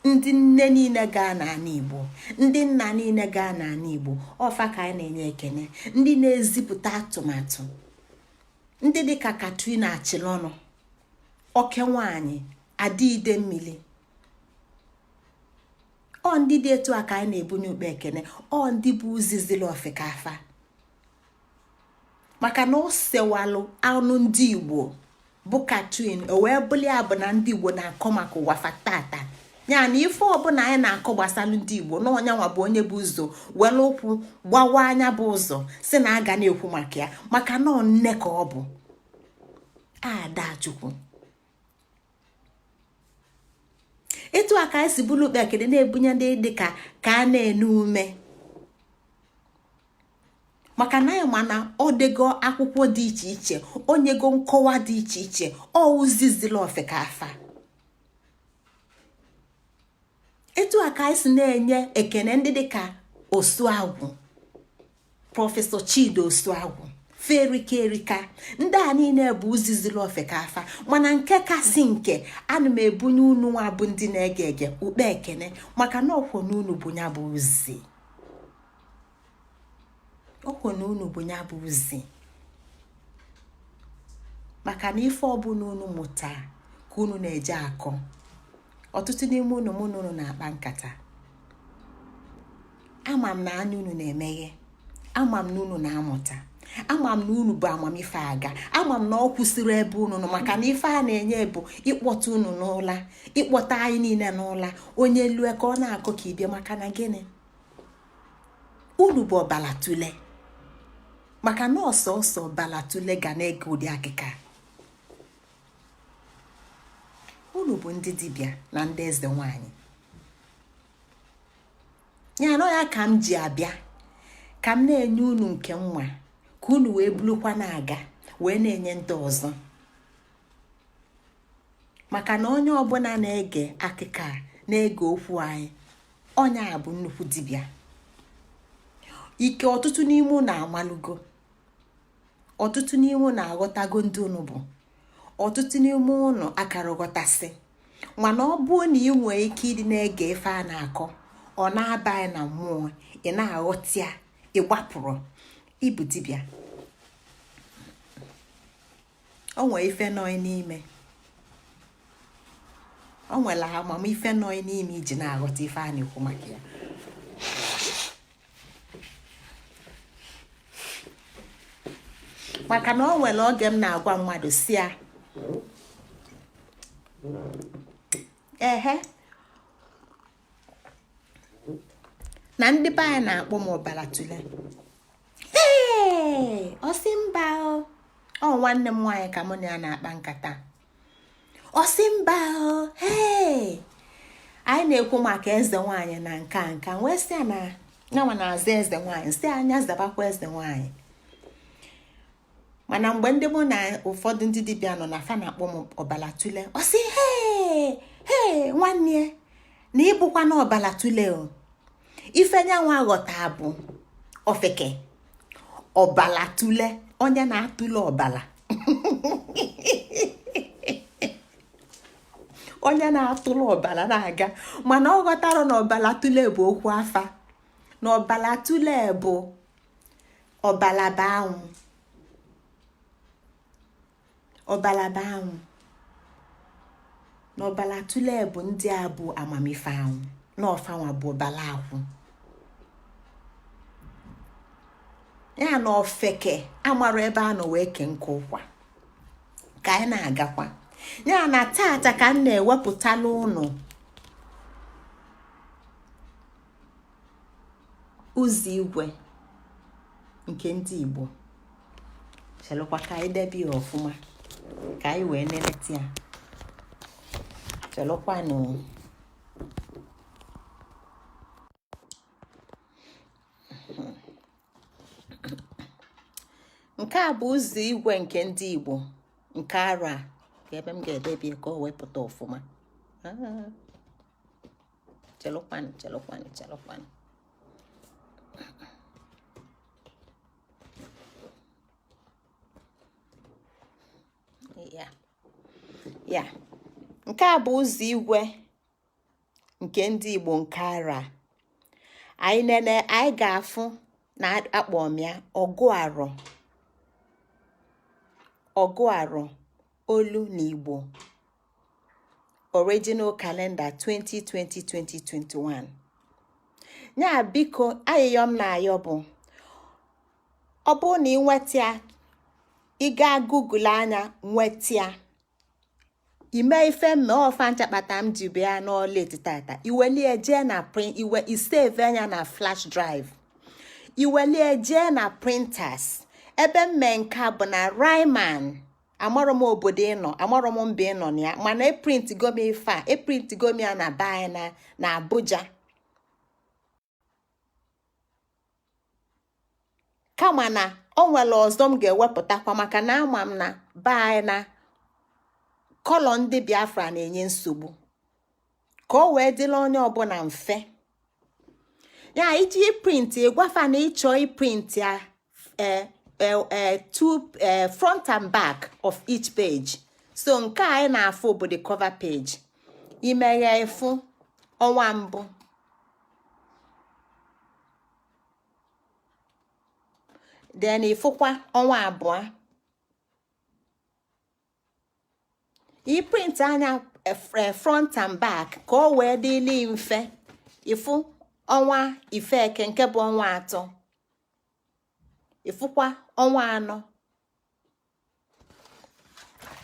Ndị nne niile gaa n'ala Igbo, ndị nna niile gaa n'ala Igbo, ọfa ka anyị na-enye ekene. Ndị na-ezipụta atụmatụ, ndị dịka Katrina Achilọnụ, oke nwanyị Adịide Mmili, ọ ndị dị etu a ka anyị na-ebunye ukpe ekene. Ọ ndị bụ uzizili ofeke afa, maka na o sewalụ anụ ndị Igbo bụ Katrin, o wee bụli ya bụ na ndị Igbo na-akọ maka ụwa fatata ya na ife ọbụla anyị na-akọ gbasara ndị Igbo na ọnyanwa bụ onye bụ ụzọ were ụkwụ gbawa anya bụ ụzọ si na aga na-ekwu maka ya, maka na nne ka ọ bụ Adachukwu. Etu a ka anyị si bụrụ ukpe ekene na-ebunye ndị dịka ka a na-ene ume, maka na anyị ma na ọ dego akwụkwọ dị iche iche, onyego nkọwa dị iche iche, ọ uzizila ofeke afa. Etu a ka anyị si na-enye ekene ndị dịka Osuagwu, Prọfesọ Chidi Osuagwu, ferika erika. Ndị a niile bụ uzizili ofeke afa. Mana nke kasị nke, ana m ebunye unu nwa bụ ndị na-ege ege ukpe ekene, maka na ọkwọ na unu bụ ya bụ uzi, ọkwọ na unu bụ ya bụ uzi, maka na ife ọbụla unu mụta ka unu na-eje akọ. Ọtụtụ n'ime unu mụ na unu na-akpa nkata, ama m na anya unu na-emeghe, ama m na unu na-amụta, ama m na unu bụ amamife aga, ama m na ọ kwụsịrị ebe unu nọ, maka na ife a na-enye bụ ịkpọta unu n'ụla, ịkpọta anyị niile n'ụla, onye lue ka ọ na-akọ ka ibie. Maka na gịnị? Unu bụ ọbala tule, maka na ọsọsọ ọbala tule ga na-ege ụdị akịka. Unu bụ ndị dibịa na ndị eze nwanyị ya na ya ka m ji abịa ka m na-enye unu nke nwa, ka unu wee bulukwa na-aga wee na-enye ndị ọzọ, maka na onye ọbụla na-ege akịka, na-ege okwu anyị, onye a bụ nnukwu dibịa ike. Ọtụtụ n'ime unu amalụgo, ọtụtụ n'ime unu aghọtago ndị unu bụ, ọtụtụ n'ime unu akara ghọtasị. Mana ọ bụrụ na ị nwee ike ịdị na-ege ife a na-akọ, ọ na-aba anyị na mmụọ, ị na-aghọta ya, ị gbapụrụ ịbụ dibịa. O nwee ife nọ n'ime, o nwere amamife nọ n'ime iji na-aghọta ife a na-ekwu maka ya. Maka na o nwere oge m na-agwa mmadụ si ya ehe na ndị be anyị na-akpọ m ọbara tule. Ee, ọ sị mba, ọ nwanne m nwaanyị ka mụ na ya na-akpa nkata, ọ sị mba, ee, anyị na-ekwu maka eze nwaanyị na nka nka, wee sị ya na nyanwa na-aza eze nwaanyị, sị anya zabakwa eze nwaanyị. Mana mgbe ndị mụ na ụfọdụ ndị dibịa nọ na fa na-akpọ m ọbala tule, ọ sị hee hee nwanne ya na ịbụkwa na ọbala tule o. Ife nyanwa ghọta bụ ofeke ọbala tule, onye na-atụle ọbala, onye na-atụle ọbala na-aga. Mana ọ ghọtara na ọbala tule bụ okwu afa, na ọbala tule bụ ọbala bụ anwụ, ọbala bụ anwụ, na ọbala tule bụ ndị a bụ amamife anwụ, na ọfanwa bụ ọbala akwụ ya. Na ofeke amara ebe a nọ wee kee nke ụkwa ka anyị na-agakwa ya. Na tata ka m na-ewepụtala ụnụ ụzọ igwe nke ndị Igbo. Chelụkwa ka anyị debe ya ọfụma ka anyị wee neleta ya. Chelụkwanụ. Nke a bụ ụzọ igwe nke ndị Igbo nke arọ a. Ka ebe m ga-edebie ka o wepụta ọfụma. Chelụkwanụ, chelụkwanụ, chelụkwanụ. Ya ya, nke a bụ ụzọ igwe nke ndị Igbo nke arọ a. Anyị nene, anyị ga-afụ na akpọ m ya ọgụ arọ, ọgụ arọ olu na Igbo original calendar 2020-2021. Ya biko, ayịyọ m na-ayọ bụ, ọ bụrụ na ị nweta ya, ị gaa Google anya nweta ya, ime ife mme ọfa nchakpata m ji bịa n'ọla tata, iwelie jee na print, iwe isave anya na flash drive, iwelie jee na printers. Ebe mme nke a bụ na Ryman. Amarọ m obodo ịnọ, amarọ m mba ịnọ na ya, mana eprint go m ife a, eprint go m ya na be anyị na Abuja. Kama na o nwere ọzọ m ga-ewepụtakwa, maka na ama m na be anyị na colour ndị Biafra na-enye nsogbu, ka o wee dịla onye ọbụla mfe. Ya iji print, ịgwafa na ịchọ iprint ya two front and back of each page. So nke a anyị na-afụ bụ the cover page. Imeghe, ịfụ ọnwa mbụ, then ịfụkwa ọnwa abụọ. Iprint anya front and back ka o wee dịli mfe. Ịfụ ọnwa ifeke nke bụ ọnwa atọ, ịfụkwa ọnwa anọ.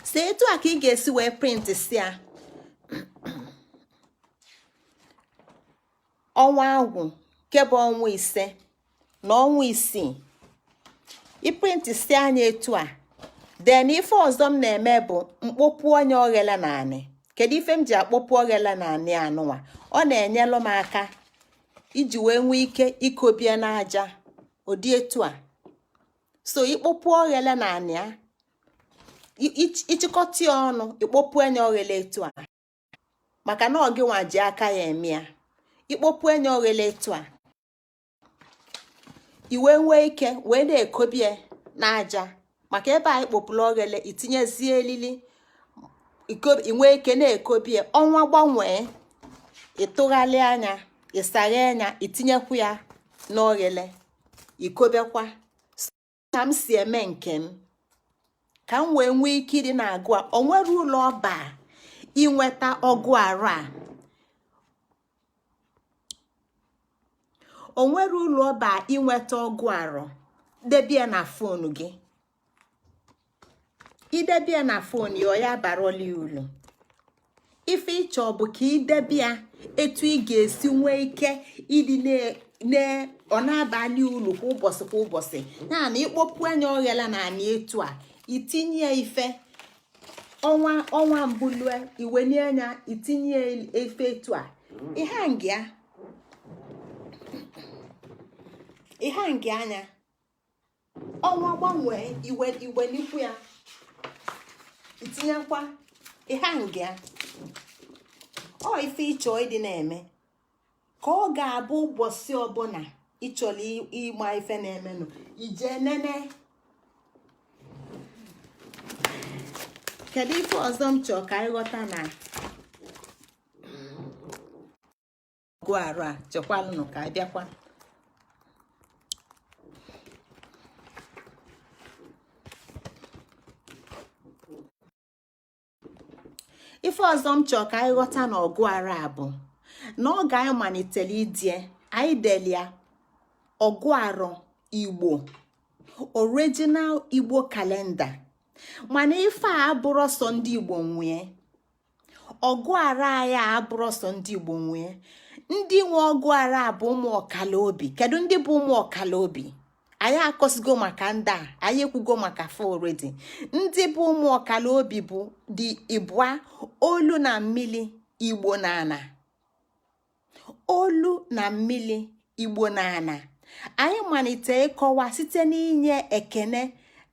So etu a ka ị ga-esi wee print si ya ọnwa agwụ nke bụ ọnwa ise na ọnwa isii. Iprint si anya etu a, then ife ọzọ m na-eme bụ mkpopu onye oghele na anị. Kedu ife m ji akpọpu oghele na anị anụnwa? Ọ na-enyelụ m aka iji wee nwee ike ikobie n'aja ụdị etu a. So ikpopu oghele na anị a, ịchịkọta ya ọnụ, ikpopu anya oghele etu a, maka na ọ gị nwa ji aka ya eme ya. Ikpopu anya oghele etu a, iwe nwee ike wee na-ekobie n'aja, maka ebe a ikpopụrụ oghele, itinyezie elili, inwee ike na-ekobie. Ọnwa gbanwee, ịtụgharị anya, ịsaghe anya, itinyekwu ya n'oghele, ikobekwa. Ka m si eme nke m, ka m wee nwee ike ịdị na-agụ a. O nwere ụlọ ọba inweta ọgụ arụ a, o nwere ụlọ ọba inweta ọgụ arọ. Debie na phone gị, idebie na phone ya, ọ ya baroli ulu. Ife ịchọ bụ ka idebia etu ị ga-esi nwee ike ịdị na ọ na-abalị ulu kwa ụbọchị kwa ụbọchị. Ya na ikpopu anya oghela na anị etu a, itinye ya ife ọnwa ọnwa mbụ lue, iwenye anya, itinye ife etu a, ihe ngị anya. Ọnwa gbanwee, iwe iwelikwu ya, itinyekwa ihe ngị ọ. Ife ịchọ ịdị na-eme ka ọ ga-abụ ụbọchị ọbụla ịchọrọ ịma ife na-emenụ, ije nene. Kedu ife ọzọ m chọọ ka anyị ghọta na ọgụ arụ a? Chekwalụnụ ka anyị bịakwa. Ife ọzọ m chọọ ka anyị ghọta na ọgụ arụ a bụ na oge anyị malitere idie, anyị delia ọgụ arọ Igbo, original Igbo calendar. Mana ife a abụrọ sọ ndị Igbo nwee ọgụ arọ anyị, abụrọ sọ ndị Igbo nwee. Ndị nwe ọgụ arọ a bụ ụmụ ọkala obi. Kedu ndị bụ ụmụ ọkala obi? Anyị akọsigo maka ndị a, anyị ekwugo maka fa already. Ndị bụ ụmụ ọkala obi bụ dị ịbụa: olu na mmili, Igbo na ana. Olu na mmili, Igbo na ana. Anyị malite ịkọwa site n'inye ekene.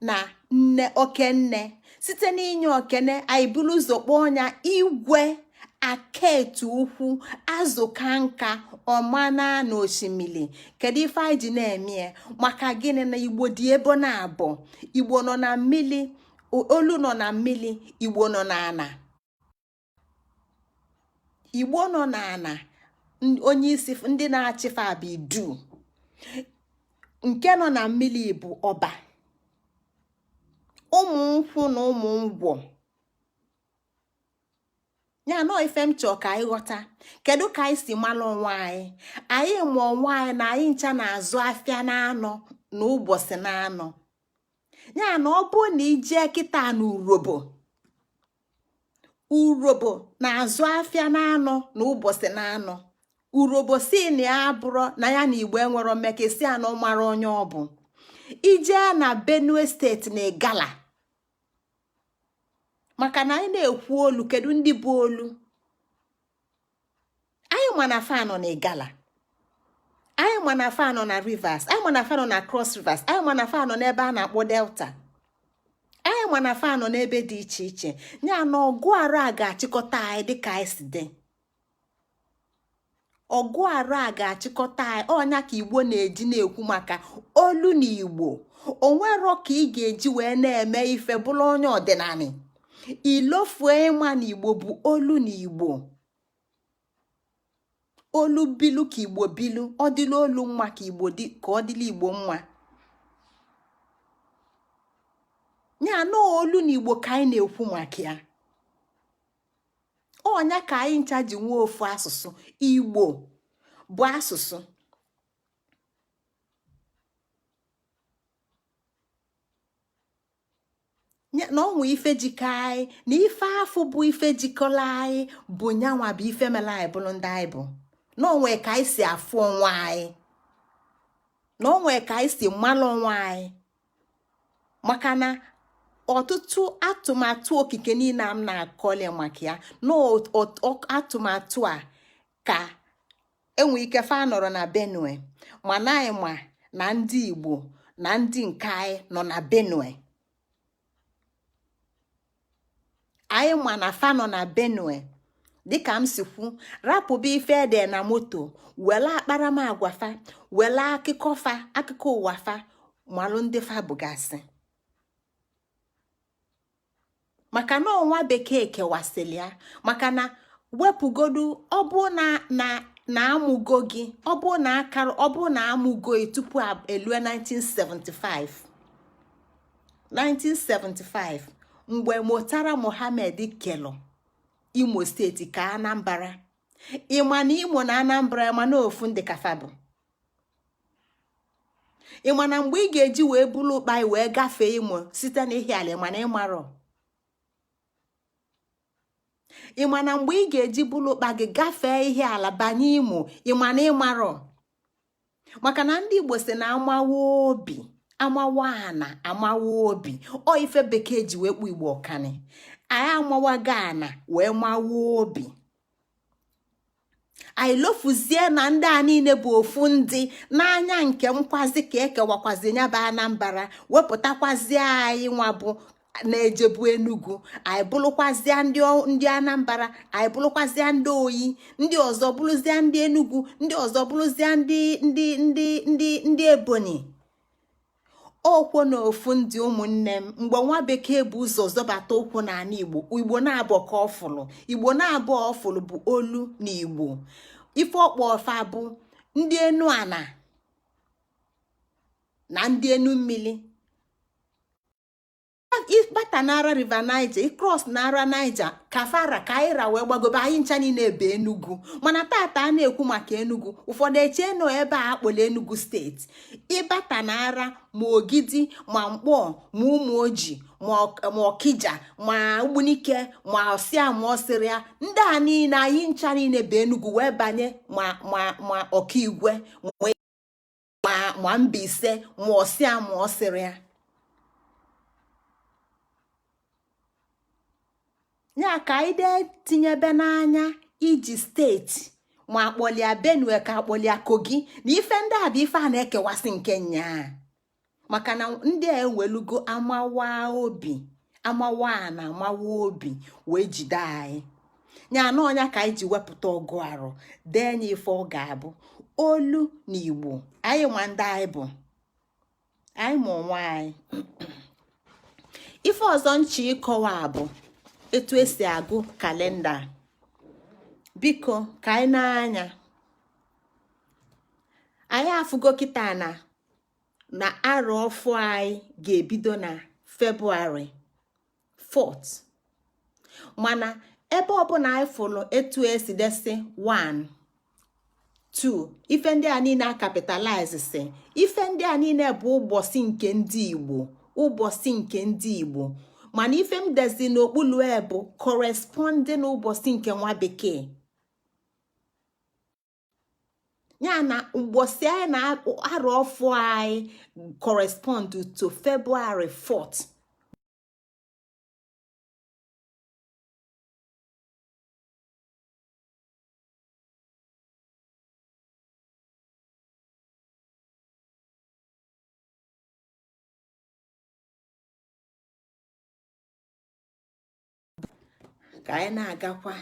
Na nne okenne, site n'inye okene, anyị buru ụzọ kpọọ ya igwe aketu ukwu azụ ka nka ọmana na osimiri. Kedu ife anyị ji na-eme ya? Maka gịnị? Na Igbo dị ebe na-abụ. Igbo nọ na mmili, olu nọ na mmili, Igbo nọ n'ana. Igbo nọ n'ana, onye isi ndị na-achịfa bụ Idu. Nke nọ na mmili bụ ọba, ụmụ nkwụ na ụmụ ngwọ. Ya nọọ ife m chọọ ka anyị ghọta, kedu ka anyị si mara onwe anyị? Anyị ma onwe anyị na anyị ncha na-azụ afịa na-anọ na ụbọchị na-anọ. Ya na ọ bụ na ijee kịta na Urobo, Urobo na-azụ afịa na-anọ na ụbọchị na-anọ. Urobo si na ya abụrụ na ya na Igbo enwero mmekọ, si ya na ọ mara onye ọ bụ. Ijee na Benue Steeti na Igala, maka na anyị na-ekwu olu, kedu ndị bụ olu anyị? Ma na fa nọ na Igala, anyị ma na fa nọ na Rivers, anyị ma na fa nọ na Cross Rivers, anyị ma na fa nọ n'ebe a na-akpọ Delta, anyị ma na fa nọ n'ebe dị iche iche. Ya na ọgụ arụ a ga-achịkọta anyị dịka anyị si dị. Ọgụ arụ a ga-achịkọta anyị. Ọnya ka Igbo na-eji na-ekwu maka olu na Igbo. Onwero ka ị ga-eji wee na-eme ife bụrụ onye ọdịnala, ilofue ịma na Igbo bụ olu na Igbo. Olu bilu ka Igbo bilu, ọ dịla olu mma ka Igbo dị, ka ọ dịla Igbo mma. Ya na olu na Igbo ka anyị na-ekwu maka ya. Ọnya ka anyị ncha ji nwee ofu asụsụ. Igbo bụ asụsụ. Na ọnwa ife jikọ anyị na ife afụ bụ ife jikọrọ anyị bụ nyanwa bụ ife mere anyị bụrụ ndị anyị bụ. Na onwe ka anyị si afụ onwe anyị, na onwe ka anyị si malụ onwe anyị. Maka na ọtụtụ atụmatụ okike niile m na-akọli maka ya na atụmatụ a ka enwe ike fa nọrọ na Benue, mana anyị ma na ndị Igbo na ndị nke anyị nọ na Benue. Anyị ma na fa nọ na Benue. Dịka m si kwu, rapụba ife ede na moto, wele akparamagwa fa, wele akụkọ fa, akụkọ ụwa fa, malụ ndị fa bụgasị. Maka na ọnwa bekee kewasịrị ya. Maka na wepụgodu, ọ bụ na na na amụgo gị, ọ bụ na akara, ọ bụ na amụgo gị tupu elue 1975, 1975 mgbe Murtala Mohammed kelụ Imo Steeti ka Anambra. Ịma na Imo na Anambra ma na ofu ndị ka fa bụ. Ịma na mgbe ị ga-eji wee bulu ụkpa wee gafee Imo site n'Ihiala, ịma na ịmarọ? Ịma na mgbe ị ga-eji bulu ụkpa gị gafee Ihiala banye Imo, ịma na ịmarọ? Maka na ndị Igbo si na amawa obi, amawa ana, amawa obi. Ọ ife bekee ji wee kpụ Igbo ọkani. Anyị amawago ana wee mawa obi. Anyị lofuzie na ndị a niile bụ ofu ndị n'anya nke nkwazi ka ekewakwazi ya bụ Anambra, wepụtakwazie anyị nwa bụ na-ejebu Enugu, anyị bụrụkwazịa ndị Anambra, anyị bụrụkwazịa ndị Oyi, ndị ọzọ bụrụzịa ndị Enugu, ndị ọzọ bụrụzịa ndị ndị ndị ndị ndị Ebonyi. Okwo na ofu ndị ụmụnne m. Mgbe nwa bekee bụ ụzọ zọbata ụkwụ n'ala Igbo, Igbo na-abụ ka ọ fụlụ. Igbo na-abụ ọ fụlụ bụ olu na Igbo. Ife ọkpọ ọfa bụ ndị enu ana na ndị enu mmili. Ịbata n'ara River Niger, ịcross n'ara Niger, kafara ka anyị ra wee gbagobe. Anyị ncha niile ebe Enugu. Mana tata a na-ekwu maka Enugu, ụfọdụ eche nọ ebe a akpọrọ Enugu Steeti. Ịbata n'ara ma Ogidi, ma Mkpọ, ma Ụmụoji, ma Ọkija, ma Ogbunike, ma Ọsịa, ma Ọsịrịa, ndị a niile, anyị ncha niile bụ Enugu wee banye, ma ma ma Ọkigwe, ma Mbaise, ma Ọsịa, ma Ọsịrịa. Ya ka anyị dee tinyebe n'anya iji steeti ma akpọlia Benue ka akpọlia Kogi na ife ndị a bụ ife a na-ekewasị nke nyaa. Maka na ndị a ewelugo amawa obi, amawa na amawa obi wee jide anyị. Ya na ọnya ka anyị ji wepụta ọgụ arọ dee nye ife ọ ga-abụ olu na Igbo. Anyị nwa ndị anyị bụ, anyị ma onwe anyị. Ife ọzọ nchi ịkọwa bụ etu esi agụ kalenda. Biko, ka anyị na-anya, anyị afụgo kịta na arọ ọfụ anyị ga-ebido na February 4th. Mana ebe ọbụla anyị fụrụ etu esi desi 1, 2, ife ndị a niile a capitalize si, ife ndị a niile bụ ụbọchị nke ndị Igbo, ụbọchị nke ndị Igbo. Mana ife m dezi n'okpuru e bụ corresponding ụbọchị nke nwa bekee. Ya na ụbọchị anyị na arọ ọfụ anyị correspond to February 4th. Ka anyị na-agakwa,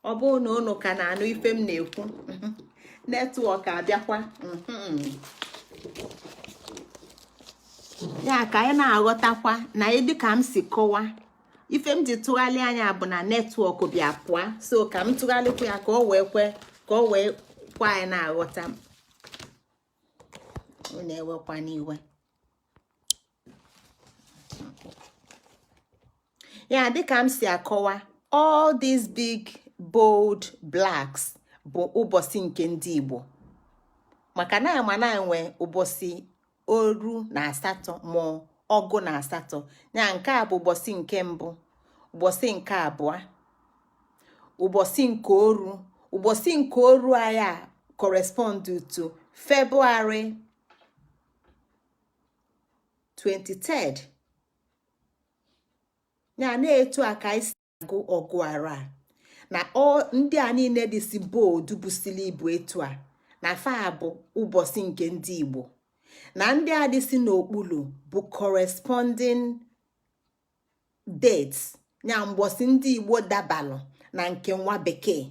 ọ bụrụ na unu ka na-anụ ife m na-ekwu, network abịakwa. Ya ka anyị na-aghọtakwa na dịka m si kọwa, ife m ji tụgharị anya bụ na network bịa pụọ, so ka m tụgharịkwa ya ka o wee kwe, ka o wee kwa anyị na-aghọta. Unu ewekwa n'iwe. Ya dịka m si akọwa, all these big bold blacks bụ ụbọchị nke ndị Igbo, maka na ama na enwe ụbọchị 18 ma 18. Ya nke a bụ ụbọchị nke mbụ, ụbọchị nke abụọ, ụbọchị nke oru. Ụbọchị nke oru anyị a correspond to February 23rd. Ya na-etu a ka anyị si agụ ọgụ arọ a, na ndị a niile dịsi bold busili ibu etu a, na fa bụ ụbọchị nke ndị Igbo, na ndị a dịsi n'okpuru bụ corresponding dates, ya mgbọsị ndị Igbo dabalụ na nke nwa bekee.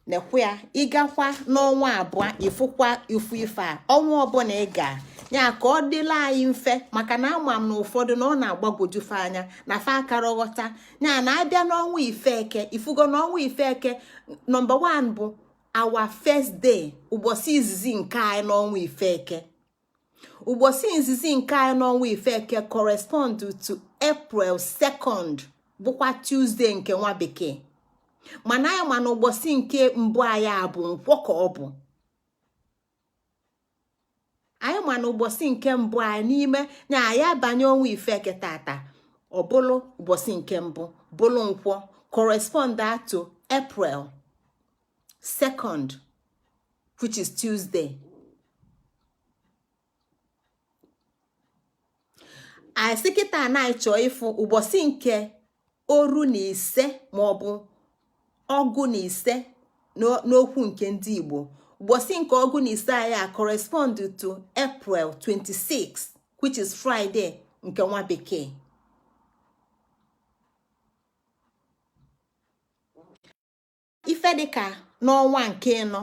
Nekwa ya, ịgakwa n'ọnwa abụọ, ịfụkwa ifu ife a ọnwa ọbụla ị ga ya ka ọ dịla anyị mfe, maka na ama m na ụfọdụ na ọ na-agbagwojufe anya na fa akara ghọta. Ya na abịa n'ọnwa ifeke, ifugo n'ọnwa ifeke, number 1 bụ our first day, ụbọchị izizi nke anyị n'ọnwa ifeke. Ụbọchị izizi nke anyị n'ọnwa ifeke correspond to April 2nd, bụkwa Tuesday nke nwa bekee. Mana anyị ma na ụbọchị nke mbụ anyị a bụ nkwọ ka ọ bụ. Anyị ma na ụbọchị nke mbụ anyị n'ime na anyị abanye ọnwa ifeke tata, ọ bụlụ ụbọchị nke mbụ bụlụ nkwọ, correspond to April 2nd, which is Tuesday. Anyị sị kịta na anyị chọọ ịfụ ụbọchị nke 15 maọbụ 15 n'okwu nke ndị Igbo. Ụbọchị nke 15 anyị a correspond to April 26, which is Friday nke nwa bekee. Ife dịka n'ọnwa nke ịnọ,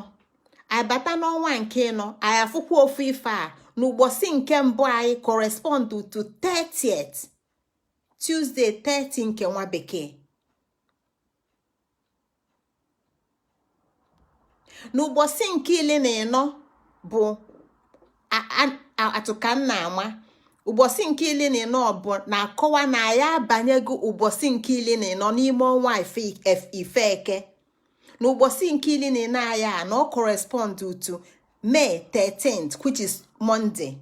anyị bata n'ọnwa nke ịnọ, anyị afụkwa ofu ife a n'ụbọchị nke mbụ anyị correspond to 30th, Tuesday 30 nke nwa bekee. N'ụbọchị nke 14 bụ atụ ka m na-ama. Ụbọchị nke 14 bụ na-akọwa na anyị abanyego ụbọchị nke 14 n'ime ọnwa ifeke. Na ụbọchị nke 14 anyị a na ọ correspond to May 13th, which is Monday.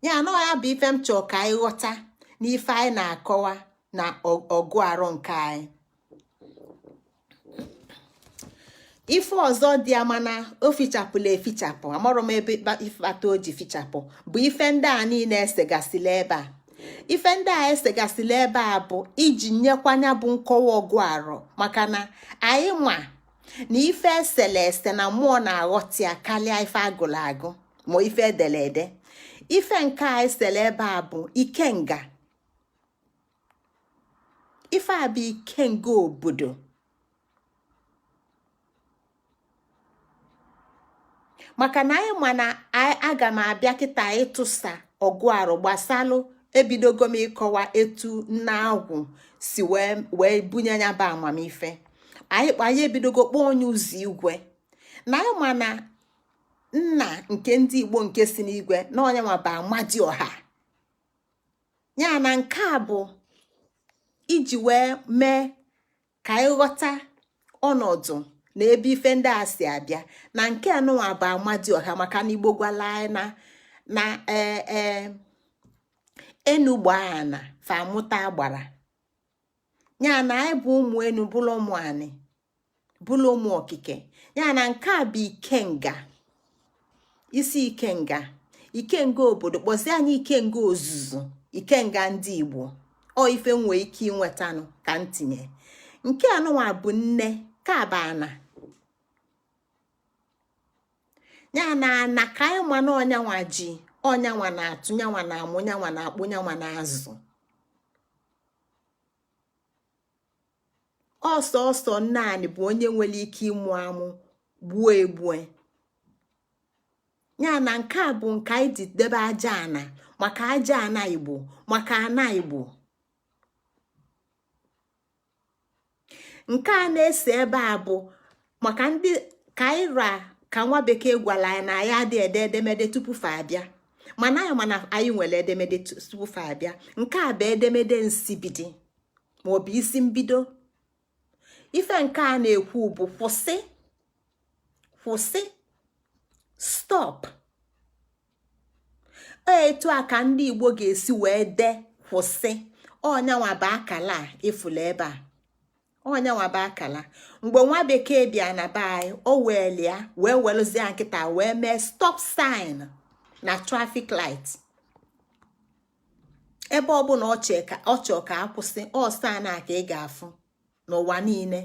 Ya na ya bụ ife m chọọ ka anyị ghọta n'ife anyị na-akọwa na ọgụ arọ nke anyị. Ife ọzọ dị ya, mana o fichapụla efichapụ, amarọ m ebe ife o ji fichapụ, bụ ife ndị a niile esegasịla ebe a. Ife ndị a esegasịla ebe a bụ iji nyekwanya bụ nkọwa ọgụ arọ, maka na anyị ma Na ife esele ese na mmụọ na-aghọta ya karịa ife agụrụ agụ ma ife edere ede. Ife nke a esele ebe a bụ ikenga. Ife a bụ ikenga obodo, maka na anyị ma na aga m abịa kịta ịtụsa ọgụ arụ gbasalụ. Ebidogo m ịkọwa etu nna agwụ si wee bunye ya bụ amamife. Anyị ebidogo kpọọ onye ụzọ igwe, na anyị ma na nna nke ndị Igbo nke si n'igwe na onye nwa bụ Amadioha. Ya na nke a bụ iji wee mee ka anyị ghọta ọnọdụ na ebe ife ndị a si abịa, na nke anụnwa bụ Amadioha, maka na Igbo gwala anyị na ee enu gbaa ana fa amụta agbara. Ya na anyị bụ ụmụ enu, bụrụ ụmụ anị, bụrụ ụmụ okike. Ya na nke a bụ ikenga, isi ikenga, ikenga obodo, kpọzie anyị ikenga ozuzu, ikenga ndị Igbo. Ọ ife nwee ike inwetanụ ka ntinye. Nke anụnwa bụ nne ka bụ ana. Ya na ana ka anyị ma na ọnyanwa ji, ọnyanwa na-atụ, nyanwa na-amụ, nyanwa na-akpụ, nyanwa na-azụ. Ọsọsọ nne anị bụ onye nwere ike ịmụ amụ, gbuo egbue. Ya na nke a bụ nke anyị ji debe aja ana, maka aja ana Igbo, maka ana Igbo. Nke a na-ese ebe a bụ maka ndị ka anyị ra ka nwa bekee gwara anyị na anyị adị ede edemede tupu fa abịa, mana anyị mana anyị nwere edemede tupu fa abịa. Nke a bụ edemede nsibidi maọbụ isi mbido. Ife nke a na-ekwu bụ kwụsị, kwụsị, stop. Etu a ka ndị Igbo ga-esi wee dee kwụsị. Ọnyanwa bụ akala a ifụlụ ebe a, ọnyanwa bụ akala. Mgbe nwa bekee bịa na be anyị, o welie wee welụzie nkịta wee mee stop sign na traffic light. Ebe ọbụla ọ chọọ ka akwụsị, ọsọ na ka ị ga-afụ n'ụwa niile.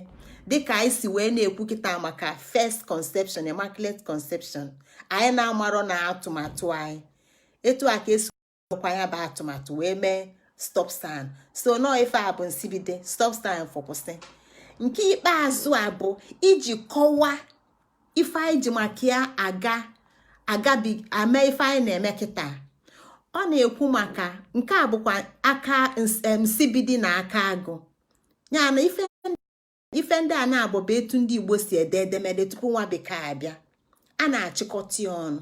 Dịka anyị si wee na-ekwu kịta maka first conception, immaculate conception, anyị na-amarọ na atụmatụ anyị etu a ka esi kwa ya bụ atụmatụ wee mee stop sign. So nọọ ife a bụ nsibide, stop sign for kwụsị. Nke ikpeazụ a bụ iji kọwaa ife anyị ji maka ya aga agabi ame ife anyị na-eme kịta. Ọ na-ekwu maka nke a bụkwa aka nsibidi na aka agụ. Ya na ife ndị a na-abụ bụ etu ndị Igbo si ede edemede tupu nwa bekee abịa. A na-achịkọta ya ọnụ.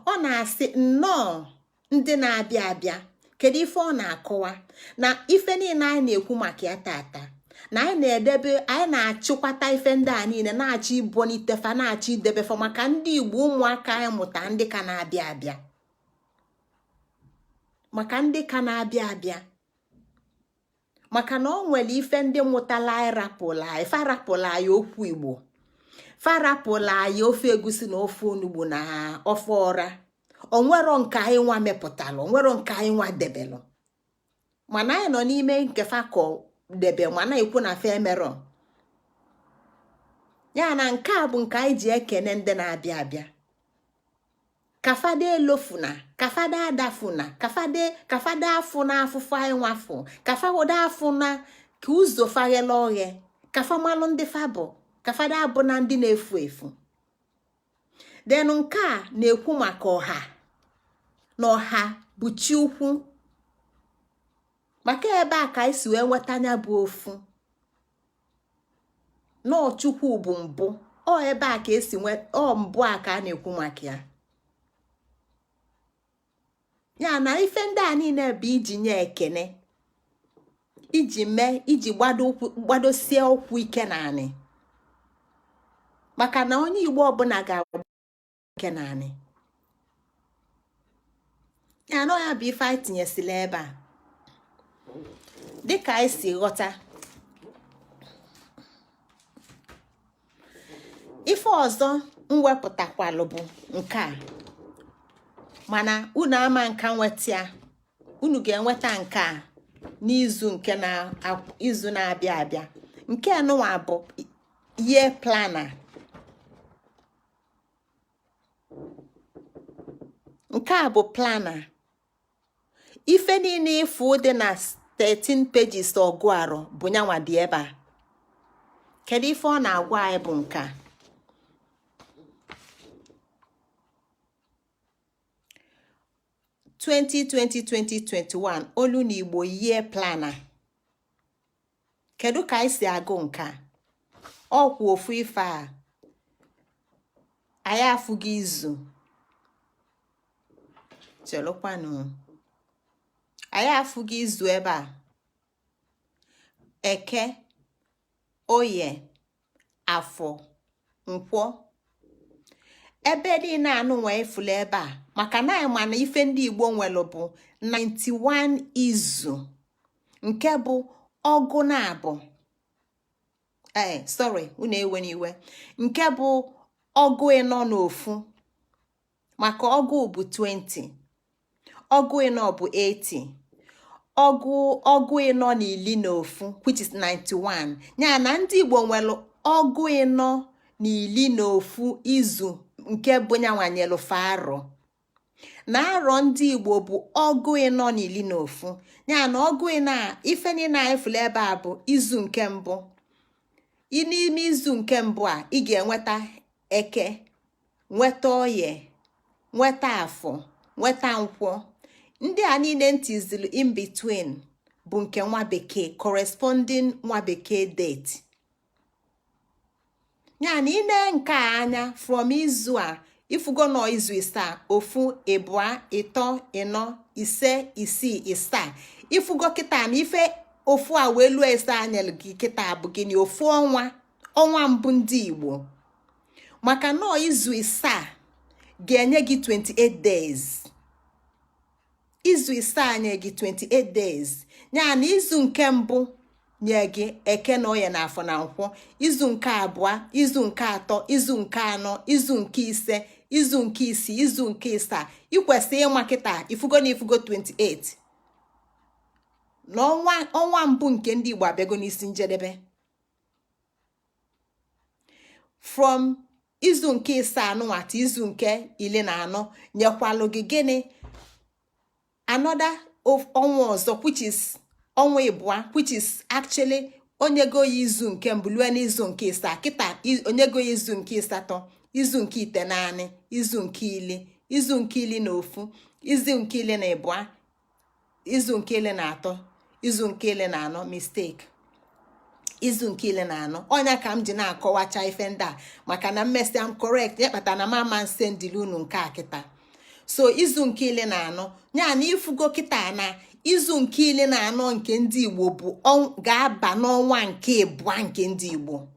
Ọ na-asị nnọọ ndị na-abịa abịa. Kedu ife ọ na-akọwa na ife niile anyị na-ekwu maka ya tata? Na anyị na-edebe, anyị na-achịkwata ife ndị a niile, na-achọ ibonitefa, na-achọ idebefa maka ndị Igbo, ụmụaka anyị mụta, ndị ka na-abịa abịa, maka ndị ka na-abịa abịa, maka na ọ nwere ife ndị mụtala anyị rapụla anyị. Farapụla anyị okwu Igbo, farapụla anyị ofe egusi na ofe onugbu na ofe ọra. Onwero nke anyị nwa mepụtalụ, onwero nke anyị nwa debelụ, mana anyị nọ n'ime nke fakọ debe, mana ekwu na fa emerọ ya. Na nke a bụ nke anyị ji ekene ndị na-abịa abịa, kafade elofuna, kafade adafuna, kafade afụ na afụfụ anyị nwafụ, kafade afụ na ka ụzọ faghela oghe, kafa malụ ndị fa bụ, kafade abụ na ndị na-efu efu. Denụ nke a na-ekwu maka ọha, na ọha bụ chi ukwu, maka ebe a ka anyị si wee nweta anya bụ ofu nọọ Chukwu bụ mbụ. Ọ ebe a ka esi nweta ọ mbụ a ka a na-ekwu maka ya. Ya na ife ndị a niile bụ iji nye ekene, iji mee, iji gbadosie ụkwụ ike naanị, maka na onye Igbo ọbụla ga-agba ike naanị ya. Na ya bụ ife anyị tinyesịla ebe a dịka anyị si ghọta. Ife ọzọ m wepụtakwalụ bụ nke a, mana unu ama nka nweta ya. Unu ga-enweta nke a n'izu nke na izu na-abịa abịa. Nke nụwa bụ Year planner. Nke a bụ planner. Ife niile ịfụ dị na 13 pages ọgụ arọ bụ nyanwa dị ebe a. Kedu ife ọ na-agwa anyị bụ nke a? 2020 2021 olu na Igbo year planner. Kedu ka anyị si agụ nke a? Ọkwa ofu ife a, anyị afụghị izu. Chelụkwanụ, anyị afụghị izu ebe a. Eke, Oye, Afọ, Nkwọ, ebe niile anụnwa efula ebe a, maka na anyị ma na ife ndị Igbo nwere bụ 91 izu, nke bụ ọgụ na abụ, ee, sorry, unu ewe n'iwe, nke bụ 41, maka ọgụ bụ 20, 40 bụ 80, 41, which is 91. Ya na ndị Igbo nwere 41 izu, nke bụ nyanwanyelu fa arọ. Na arọ ndị Igbo bụ 41. Ya na ọgụ ịnọ a, ife niile anyị fụrụ ebe a bụ izu nke mbụ. N'ime izu nke mbụ a, ị ga-enweta Eke, nweta Oye, nweta Afọ, nweta Nkwọ. Ndị a niile ntizili in between bụ nke nwa bekee, corresponding nwa bekee date. Ya na ine nke a anya from izu a, ifugo nọ izu isaa: ofu, ịbụa, ịtọ, ịnọ, ise, isii, isaa. Ifugo kịta na ife ofu a wee lụọ isaa nyere gị kịta bụ gịnị? Ofu ọnwa, ọnwa mbụ ndị Igbo, maka nọọ izu isaa ga-enye gị 28 days. Izu isaa nye gị 28 days. Ya na izu nke mbụ nye gị Eke na Oye na Afọ na Nkwọ. Izu nke abụọ, izu nke atọ, izu nke anọ, izu nke ise, izu nke isii, izu nke ịsaa. Ikwesị ịma kịta, ifugo na ifugo 28 na ọnwa ọnwa mbụ nke ndị Igbo abịago n'isi njedebe. From izu nke ịsaa anụnwata izu nke 14 nyekwalụ gị gịnị? Another ọnwa ọzọ, which is ọnwa ịbụa, which is actually onyego ya izu nke mbụ lue n'izu nke ịsaa. Kịta onyego ya izu nke ịsatọ, izu nke 9, izu nke 10, izu nke 11, izu nke 12, izu nke 13, izu nke 14. Mistake, izu nke 14. Ọnya ka m ji na-akọwacha ife ndị a, maka na mmesịa m correct ya kpata na mama nsendili unu nke a kịta. So izu nke 14, ya na ifugo kịta na izu nke 14 nke ndị Igbo bụ ga-aba n'ọnwa nke ịbụa nke ndị Igbo.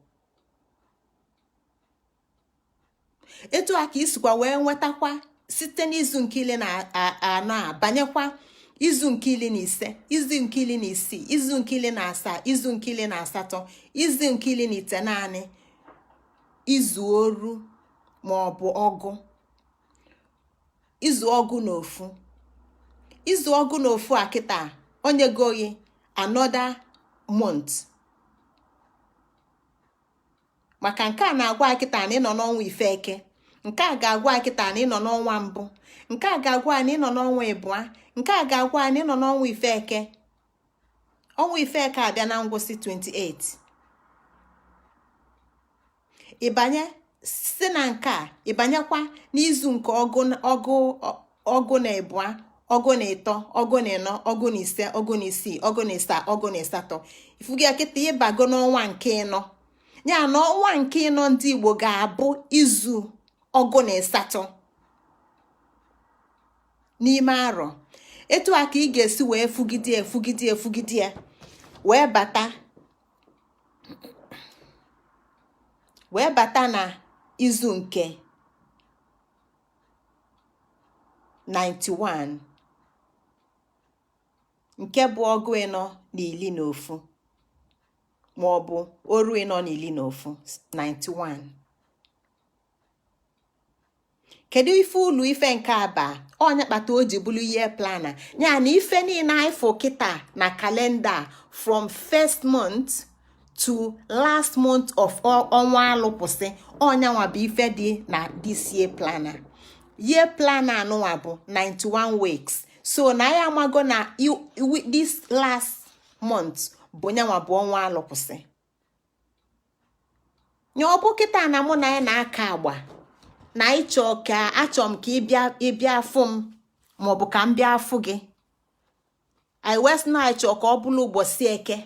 Etu a ka isikwa wee nwetakwa site n'izu nke 14 a banyekwa izu nke 15, izu nke 16, izu nke 17, izu nke 18, izu nke 19, izu oru ma ọ bụ ọgụ, izu 11. Izu 11 a kịta onyegoghị another month, maka nke a na-agwa kịta na ịnọ n'ọnwa ifeke. Nke a ga-agwa kịta na ịnọ n'ọnwa mbụ. Nke a ga-agwa na ịnọ n'ọnwa ịbụa. Nke a ga-agwa na ịnọ n'ọnwa ifeke. Ọnwa ifeke abịa na ngwụsị 28. Ịbanye site na nke a, ịbanyekwa n'izu nke ọgụ ọgụ 12, 13, 14, 15, 16, 17, 18. Ifugo ya kịta, ịbago n'ọnwa nke ịnọ. Ya na ọnwa nke ịnọ ndị Igbo ga-abụ izu 18 n'ime arọ. Etu a ka ị ga-esi wee fugide efugide efugide ya wee bata na izu nke 91, nke bụ 41, ma ọ bụ 41, 91. Kedu ife ulu ife nke a baa? Ọnya kpata o ji bụrụ year planner. Ya na ife niile anyị fụ kịta na kalenda from first month To last month of ọnwa alụpụsị. Ọnyanwa bụ ife dị na this year planner. Year planner anụnwa bụ 91 weeks, so na ya amago na this last month bụ nyanwa bụ ọnwa alụpụsị. Nya ọ bụ kịta na mụ na ya na-aka agba na ịchọ ka achọ m ka ịbịa afụ m, maọbụ ka m bịa afụ gị. Anyị wee sị na anyị chọọ ka ọ bụrụ ụbọchị Eke.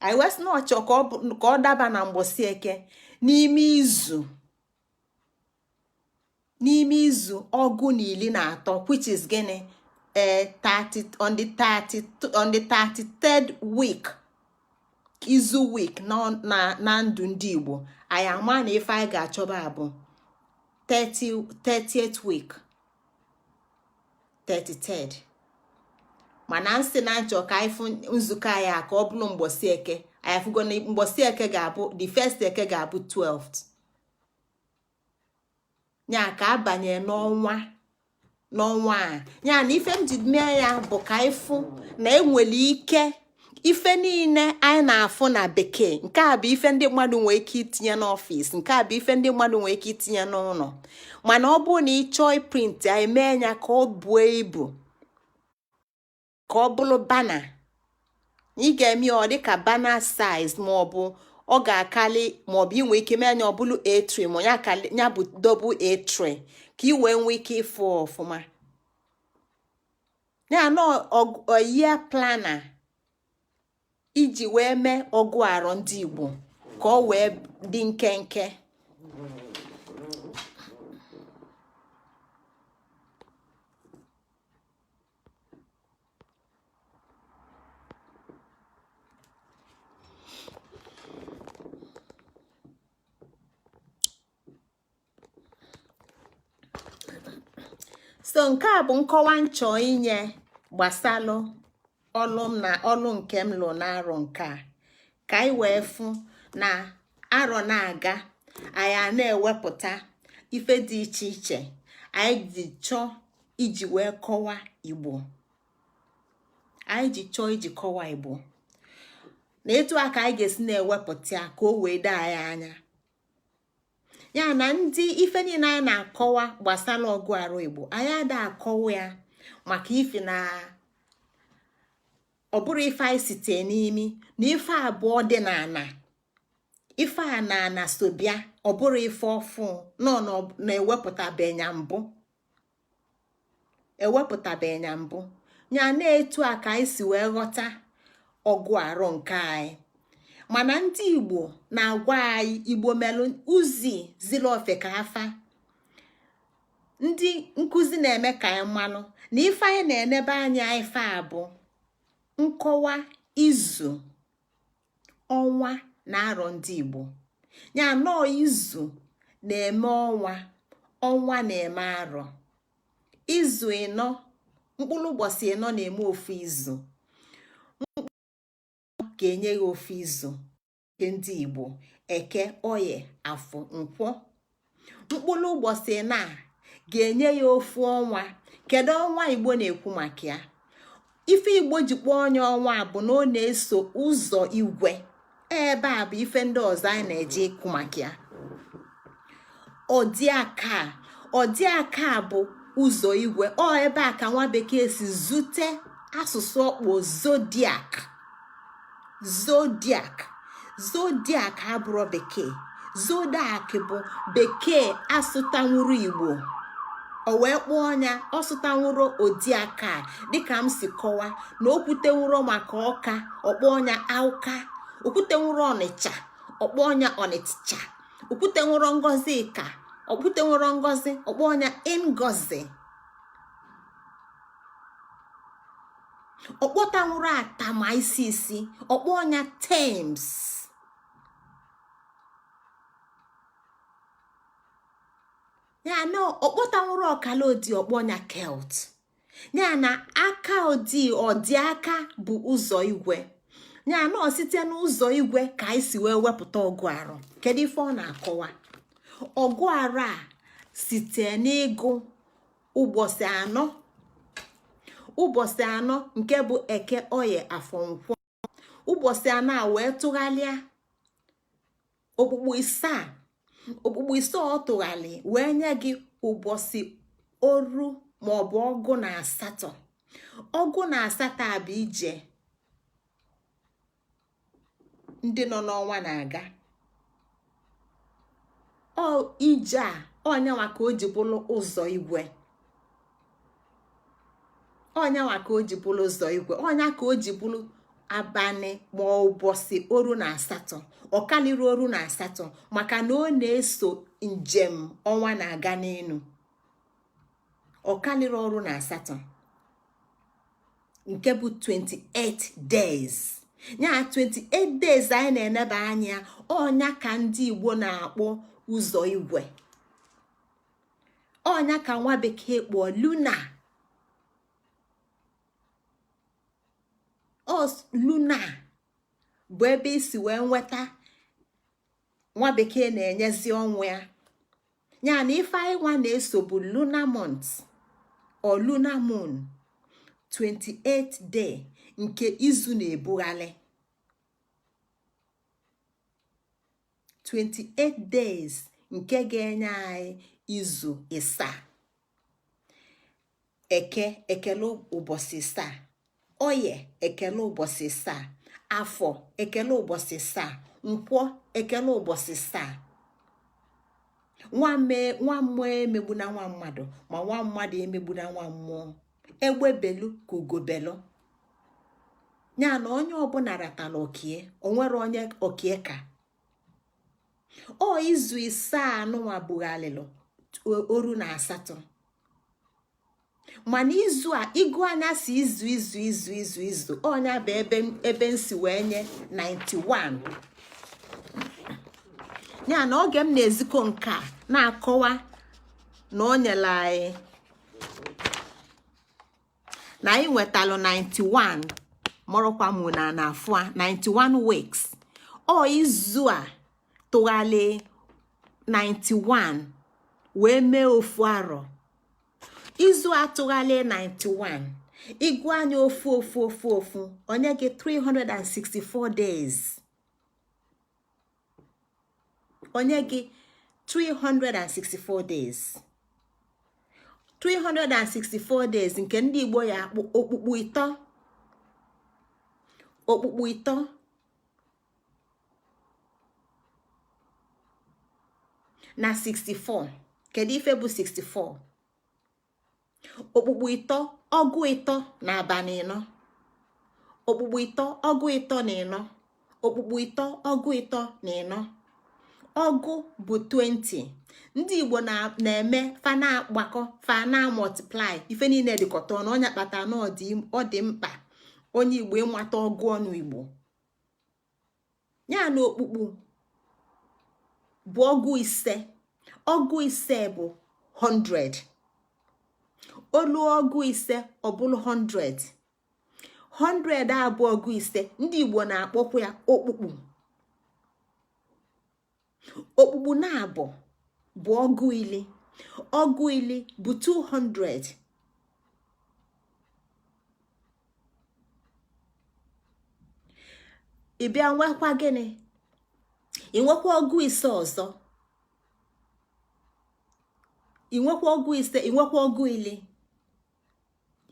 Anyị wee sị na ọ chọọ ka ọ daba na mgbọsị Eke n'ime izu 13, which is gịnị? Ee, 30 on the 30, on the 33rd week, izu week na ndụ ndị Igbo. Anyị ama na ife anyị ga-achọba bụ 30, 30th week, 33rd. Mana nsị na nchọ ka anyị fụ nzukọ anyị a ka ọ bụrụ mgbọsị Eke, anyị afụgo na mgbọsị Eke ga-abụ the first Eke, ga-abụ 12th ya, ka abanye n'ọnwa a. Ya na ife m ji mee ya bụ ka anyị fụ na enwere ike ife niile anyị na-afụ na bekee. Nke a bụ ife ndị mmadụ nwee ike itinye n'ọfịs, nke a bụ ife ndị mmadụ nwee ike itinye n'ụlọ. Mana ọ bụrụ na ị chọọ print, anyị mee ya ka ọ buo ibu, ka ọ bụrụ banner, ị ga-eme ya ọ dịka banner size, maọbụ ọ ga-akali, maọbụ ị nwee ike mee anya ọ bụrụ A3, ma ya bụ double A3, ka ị wee nwee ike ịfụ ọfụma. Ya na year planner iji wee mee ọgụ arọ ndị Igbo ka ọ wee dị nkenke. So nke a bụ nkọwa nchọ inye gbasalụ ọlụ m na ọlụ nke m lụ na-arọ nke a, ka anyị wee fụ na arọ na-aga, anyị a na-ewepụta ife dị iche iche anyị ji chọọ iji wee kọwaa Igbo, anyị ji chọọ iji kọwaa Igbo, na etu a ka anyị ga-esi na-ewepụta ya ka o wee doo anyị anya. Ya na ndị ife niile anyị na-akọwa gbasara ọgụ arụ Igbo, anyị ada akọwa ya maka ife na ọ bụrụ ife anyị site n'imi na ife abụọ dị n'ana, ife a na ana so bịa. Ọ bụrụ ife ọfụ nọ na-ewepụtabenya mbụ, ewepụtabenya mbụ. Ya na-etu a ka anyị si wee ghọta ọgụ arụ nke anyị. Mana ndị Igbo na-agwa anyị, Igbo melụ uzi ziri ofe ka afa. Ndị nkụzi na-eme ka anyị mmalụ na ife anyị na-enebe anya, ife a bụ nkọwa izu, ọnwa na arọ ndị Igbo. Ya nọọ izu na-eme ọnwa, ọnwa na-eme arọ. Izu ịnọ, mkpụrụ ụbọchị ịnọ na-eme ofu izu, ga-enye ya ofu izu nke ndị Igbo: Eke, Oye, Afọ, Nkwọ. Mkpụrụ ụbọchị na ga-enye ya ofu ọnwa. Kedu ọnwa Igbo na-ekwu maka ya? Ife Igbo ji kpọọ onye ọnwa bụ na ọ na-eso ụzọ igwe. Ebe a bụ ife ndị ọzọ anyị na-eje ịkụ maka ya. Ọdịaka bụ ụzọ igwe. Ọ ebe a ka nwa bekee si zute asụsụ ọkpọ zodiac. Zodiac, zodiac abụrụ bekee. Zodiac bụ bekee asụtanwuru Igbo, o wee kpọọ ọnya. Ọ sụtanwuro odiaka, dịka m si kọwa na okwutenwuro maka Ọka, ọkpọ ọnya Auka. Okwutenwuro Ọnịcha, ọkpọ ọnya Ọnịcha. Okwutenwuro Ngozi ka okwutenwuro Ngozi, ọkpọ ọnya Ngozi. Ọkpọtanwuro atama isi isi, ọkpọ ọnya Thames. Ya na ọkpọtanwuro ọkala odi, ọkpọ ọnya Celt. Ya na aka odi ọdị aka bụ ụzọ igwe. Ya na site n'ụzọ igwe ka anyị si wee wepụta ọgụ arụ. Kedu ife ọ na-akọwa? Ọgụ arụ a site n'ịgụ ụbọchị anọ, ụbọchị anọ nke bụ Eke, Oye, Afọ, Nkwọ. Ụbọchị anọ a wee tụgharịa okpukpu isaa. Okpukpu isaa ọ tụgharị wee nye gị ụbọchị oru maọbụ 18. 18 a bụ ije ndị nọ n'ọnwa na-aga. Ọ ije a, ọnyanwa ka o ji bụrụ ụzọ igwe, ọnyanwa ka o ji bụrụ ụzọ igwe, ọnya ka o ji bụrụ abalị ma ụbọchị 18. Ọ kalịrị 18 maka na ọ na-eso njem ọnwa na-aga n'elu. Ọ kalịrị 18, nke bụ 28 days. Ya 28 days anyị na-eneba anya, ọnya ka ndị Igbo na-akpọ ụzọ igwe, ọnya ka nwa bekee kpọọ lunar. Lunar bụ ebe isi wee nweta nwa bekee na-enyezi ọnwa ya. Ya na ife anyị nwa na-eso bụ lunar month or lunar moon, 28 day nke izu na-ebugharị, 28 days nke ga-enye anyị izu ịsaa. Eke ekele ụbọchị isaa, Oye ekele ụbọchị isaa, Afọ ekele ụbọchị isaa, Nkwọ ekele ụbọchị isaa. Nwa mmụọ emegbuna nwa mmadụ, ma nwa mmadụ emegbuna nwa mmụọ. Egbe belu ka ugo belu. Ya na onye ọbụla ratara okie, onwere onye okie ka ọ. Izu isaa anụnwa bughalịlụ 18, mana izu a ịgụ anya si izu izu izu izu izu, ọnya bụ ebe ebe nsi wee nye 91. Ya na oge m na-ezikọ nke a na-akọwa na o nyere anyị na anyị nwetalụ 91, mụrụkwa mụ na na afụ a 91 weeks. Ọ izu a tụgharị 91 wee mee ofu arọ. Izu atụgharị 91, ịgụ anya ofu ofu ofu ofu, onye gị 364 days, onye gị 364 days. 364 days nke ndị Igbo ya akpụ okpukpu ịtọ, okpukpu ịtọ na 64. Kedu ife bụ 64? Okpukpu ịtọ, ọgụ ịtọ na abalị ịnọ. Okpukpu ịtọ, ọgụ ịtọ na ịnọ. Okpukpu ịtọ, ọgụ ịtọ na ịnọ. Ọgụ bụ 20. Ndị Igbo na-eme fa na-agbakọ, fa na-multiply ife niile dịkọta ọnụ. Onye kpata na ọ dị mkpa onye Igbo ịmata ọgụ ọnụ Igbo. Ya na okpukpu bụ ọgụ ise. Ọgụ ise bụ 100. Olu ọgụ ise ọ bụlụ 100. 100 abụ ọgụ ise. Ndị Igbo na-akpọkwa ya okpukpu. Okpukpu na abụọ bụ ọgụ ili. Ọgụ ili bụ 200. Ị bịa nwekwa gịnị? Ị nwekwa ọgụ ise ọzọ, ị nwekwa ọgụ ise, ị nwekwa ọgụ ili,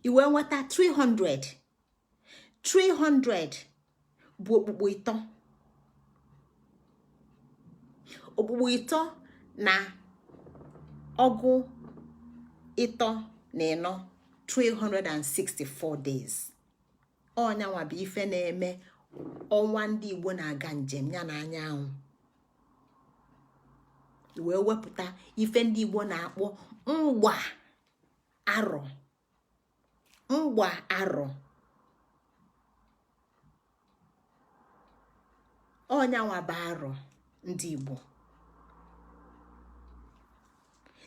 i wee nweta 300. 300 bụ okpukpu ịtọ. Okpukpu ịtọ na ọgụ ịtọ na ịnọ, 364 days. Ọnyanwa bụ ife na-eme ọnwa ndị Igbo na-aga njem ya na anyanwụ, wee wepụta ife ndị Igbo na-akpọ mgba arọ. Mgba arọ, ọnyanwa bụ arọ ndị Igbo.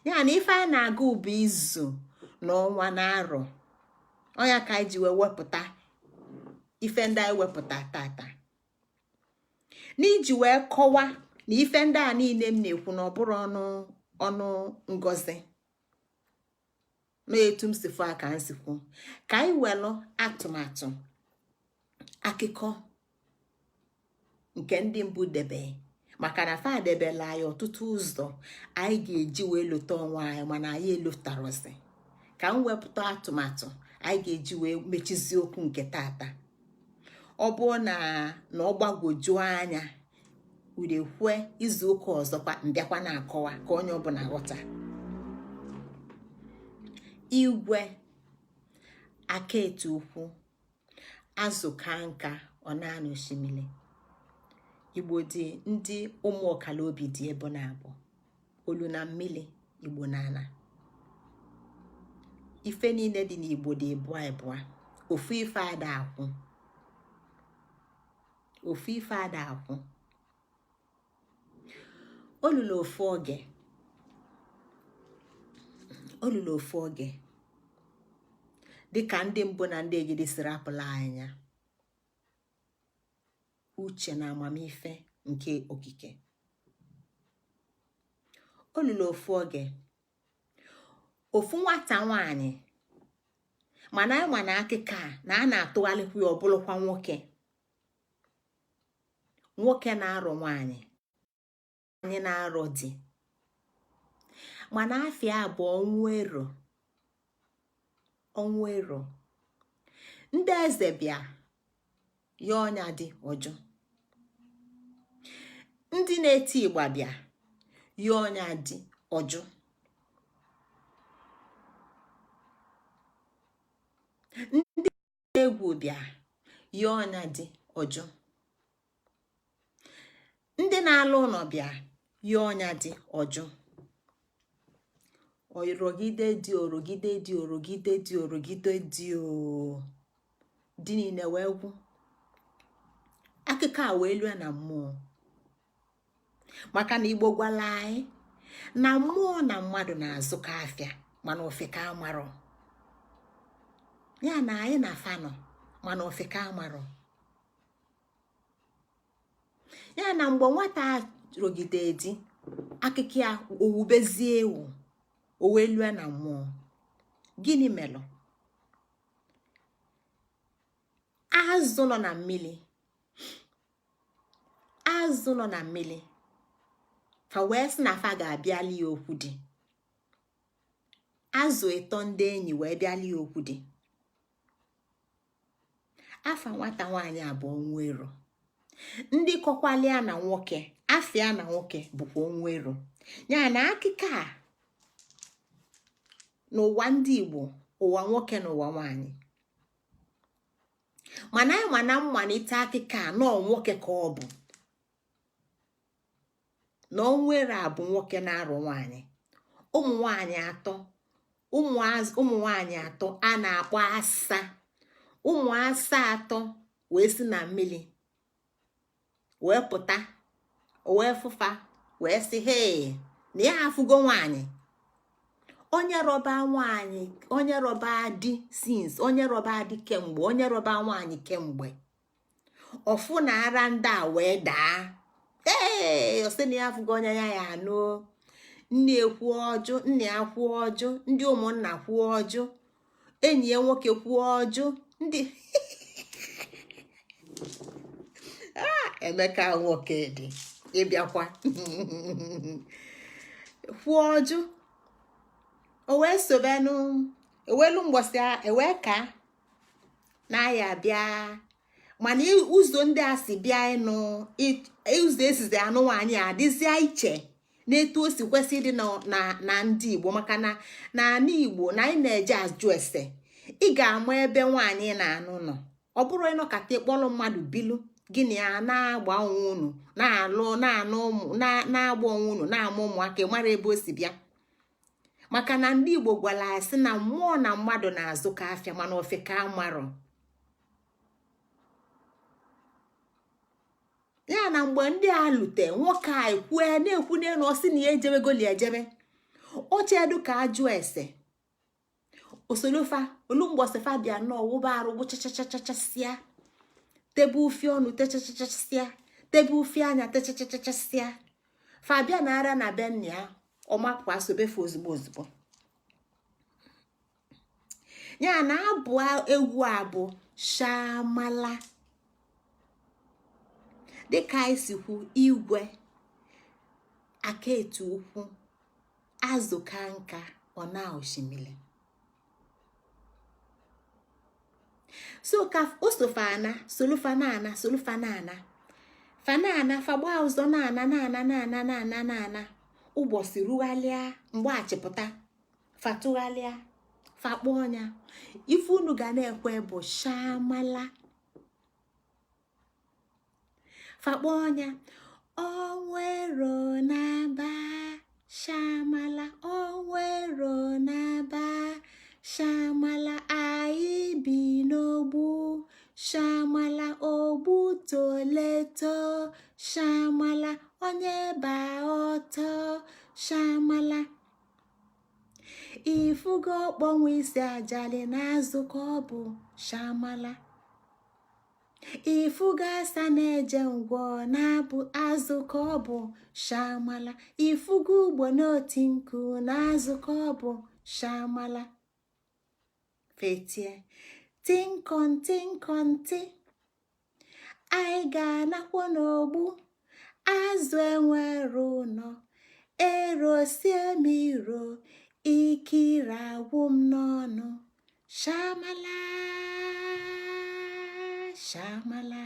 Ya na ife a na-agụ bụ izu na ọnwa na arọ. Ọnya ka anyị ji wee wepụta ife ndị anyị wepụta tata, n'iji wee kọwa na ife ndị a niile m na-ekwu na ọ bụrụ ọnụ ọnụ ngozi na etu m si fụ aka m si kwu. Ka anyị welụ atụmatụ akụkọ. Nke ndị mbụ debe, maka na fa debela anyị ọtụtụ ụzọ anyị ga-eji wee lota onwe anyị, mana anyị elotarọzi. Ka m wepụta atụmatụ anyị ga-eji wee mechizi okwu nke tata. Ọ bụrụ na ọ gbagwojuo anya, urekwe izu ụka ọzọkwa mbịakwa na-akọwa ka onye ọbụla ghọta. Igwe aka etu ukwu azụ ka nka ọ na-anụ osimiri. Igbo dị ndị ụmụ ọkala obi dị ebe na-abụ olu na mmili. Igbo na ana ife niile dị n'Igbo dị ịbụa ịbụa. Ofu ife ada akwụ, ofu ife ada akwụ. Olulu ofu oge, olulu ofu oge, dịka ndị mbụ na ndị egede siri apụla anya uche na amamife nke okike. Olulu ofu oge, ofu nwata nwanyị, mana anyị ma na akịka na a na-atụgharịkwa ya, ọbụlụkwa nwoke, nwoke na-arọ nwanyị, anyị na-arọ di, mana afịa bụ ọnwụ ero, ọnwụ ero. Ndị eze bịa ya ọnya dị ọjụ, ndị na-eti ịgba bịa ya ọnya dị ọjụ, ndị egwu bịa ya ọnya dị ọjụ, ndị na-alụ ụlọ bịa ya ọnya dị ọjụ. Orogide dị, orogide dị, orogide dị, orogide dị o dị niile wee gwụ. Akụkọ a wee lue na mmụọ, maka na Igbo gwala anyị na mmụọ na mmadụ na-azụkọ afịa, mana ofeke amarọ ya na anyị na fanọ, mana ofeke amarọ ya. Na mgbe nwata rogide di, akụkọ ya owubezie ewu, o wee lue na mmụọ. Gịnị melụ? Azụ nọ na mmili, azụ nọ na mmili, fa wee sị na fa ga-abịali ya okwu di. Azụ ịtọ ndị enyi wee bịali ya okwu di. Afa nwata nwaanyị a bụ Ọnwụero. Ndị kọkwalịa na nwoke, afịa na nwoke bụkwa Ọnwụero. Ya na akịka a n'ụwa ndị Igbo, ụwa nwoke na ụwa nwaanyị, mana anyị ma na mmalite akịka a nọọ nwoke ka ọ bụ na Ọnwụero a bụ nwoke na-arụ nwaanyị. Ụmụ nwaanyị atọ, ụmụ nwaanyị atọ a na-akpọ asa, ụmụ asa atọ wee si na mmiri wee pụta, wee fụfa, wee sị hee na ya afụgo nwaanyị. Onye rọba nwaanyị, onye rọba di since, onye rọba di kemgbe, onye rọba nwaanyị kemgbe, ọfụ na ara ndị a wee daa. Ee, ọsị na ya afụgo onye ya ya anụ. Nne kwuo ọjụ, nna ya kwuo ọjụ, ndị ụmụnna kwuo ọjụ, enyi ya nwoke kwuo ọjụ, ndị Emeka nwoke dị ịbịakwa kwuo ọjụ. O wee sobenụ ewelu mgbọsị ewee ka na ya bịa, mana ụzọ ndị a si bịa ịnụ, ụzọ esizi anụ nwaanyị adịzịa iche n'etu o si kwesị ịdị na ndị Igbo, maka na n'ala Igbo na anyị na-eje ajụ ese. Ị ga-ama ebe nwaanyị na-anụ nọ. Ọ bụrụ ịnọkata ịkpọrọ mmadụ bilu, gịnị a na-agba onwe unu, na-alụ, na-anụ ụmụ, na-agba onwe unu, na-amụ ụmụaka, mara ebe o si bịa. Maka na ndị Igbo gwara anyị sị na mmụọ na mmadụ na-azụkọ afịa, mana ofeke amarọ ya. Na mgbe ndị a lute, nwoke a ekwue na-ekwu n'elu, ọ sị na ya ejebegoli ejebe ochedu ka ajụ ese osolofa olu mgbọsị fa bịa nnọọ wụba arụ gwụchachachachasịa, tebe ufi ọnụ techachachasịa, tebe ufi anya techachachasịa. Fa bịa na ara na be nna ya, ọmapụ asobefe ozugbo ozugbo. Ya na abụ egwu a bụ shamala. Dịka anyị si kwu, igwe aka etu ukwu azụ ka nka ọ na osimiri. So ka osofa ana solufa na-ana solufa na-ana fa na-ana, fa gbaa ụzọ na-ana na-ana na-ana na-ana na-ana. Ụbọchị rughalịa, mgbachipụta fa tụghalịa, fa kpọọ ọnya. Ife unu ga na-ekwe bụ shamala. Fa kpọọ ọnya, onwero na-aba shamala, onwero na-aba shamala, anyị bi n'ogbu shamala, ogbu toleto shamala, onye baa ọtọ shamala. Ifugo ọkpọnwụ isi ajali na-azụ ka ọ bụ shamala. Ifugo asa na-eje ngwọ na-abụ azụ ka ọ bụ shamala. Ifugo ugbo n'oti nku na-azụ ka ọ bụ shamala. Fetie tinkọntinkọnti, anyị ga-anakwa n'ogbu azụ enwere ụnọ, erosie m iro, ikiri agwụ m n'ọnụ, shamala shamala.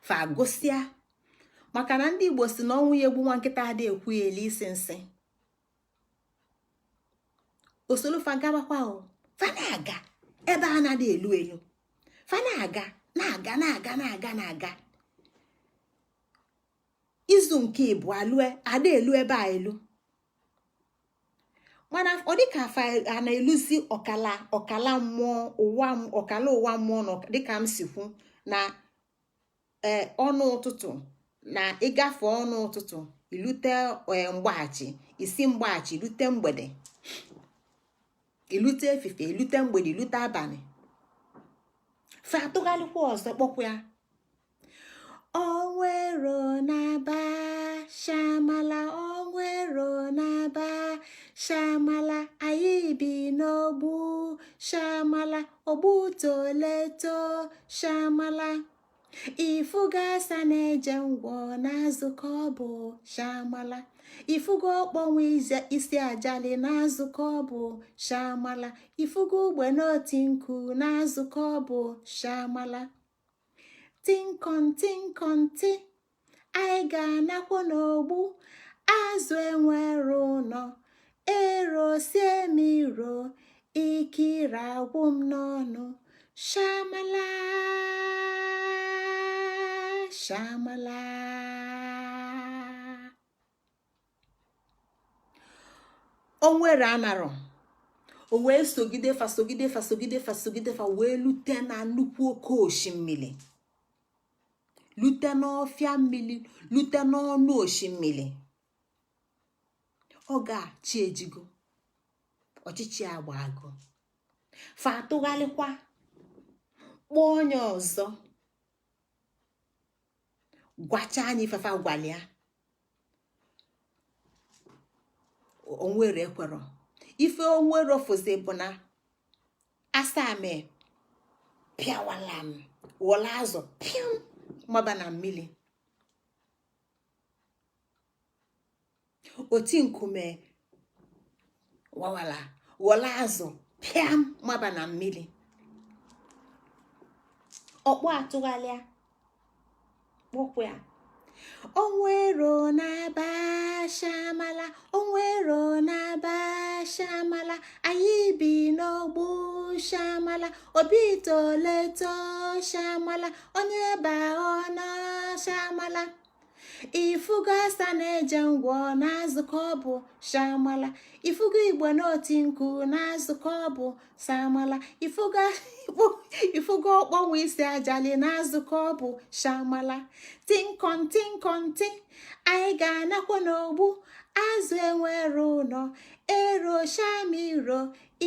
Fa gụsịa, maka na ndị Igbo si na ọnwụ ya egbu nwa nkịta adị ekwu ya eli isi nsị. Osolufa gabakwa o, fa na-aga ebe a na-adị elu elu, fa na-aga na-aga na-aga na-aga na-aga. Izu nke ịbụa lue, ada elu ebe a elu, mana ọ dịka fa a na-eluzi ọkala ọkala mmụọ ụwa, ọkala ụwa mmụọ nọ. Dịka m si kwu na ee, ọnụ ụtụtụ na ịgafe ọnụ ụtụtụ ilute mgbaghachi, isi mgbaghachi ilute mgbede, ilute efife, ilute mgbede, ilute abalị. Fa atụgharịkwa ọzọ kpọkwa ya, onwero na-aba shamala, onwero na-aba shamala, anyị bi n'ogbu shamala, ogbu toleto shamala. Ifugo asa na-eje ngwọ na-azụ ka ọ bụ shamala. Ifugo ọkpọnwụ isi ajali na-azụ ka ọ bụ shamala. Ifugo ugbe n'oti nku na-azụ ka ọ bụ shamala. Tinkọntinkọnti, anyị ga-anakwa n'ogbu azụ enwere ụnọ, erosie m iro, ikiri agwụ m n'ọnụ, shamala shamala. Onwere anarọ, o wee sogide fa sogide fa sogide fa sogide fa wee lute na nnukwu oke osimiri, lute n'ọfịa mmiri, lute n'ọnụ osimiri. Oge a chi ejigo, ọchịchị agbago. Fa atụgharịkwa kpọọ onye ọzọ, gwacha anyị ife fa gwalịa. Onwere ekwerọ. Ife onwere fụzi bụ na asa mee pịawala m wọla azụ pịam maba na mmiri. Oti nkume wawala wọla azụ pịam maba na mmiri. Ọkpọ atụgharịa kpọkwa ya, onwero na-aba shamala, onwero na-aba shamala, anyị bi n'ogbu shamala, obi toleto shamala, onye baa ọnọ shamala. Ifugo asa na-eje ngwọ na-azụ ka ọ bụ shamala. Ifugo igbo n'oti nku na-azụ ka ọ bụ shamala. Ifugo ọkpọnwụ isi ajali na-azụ ka ọ bụ shamala. Tinkọntinkọnti, anyị ga-anakwa n'ogbu azụ enwere ụnọ, ero shamiro,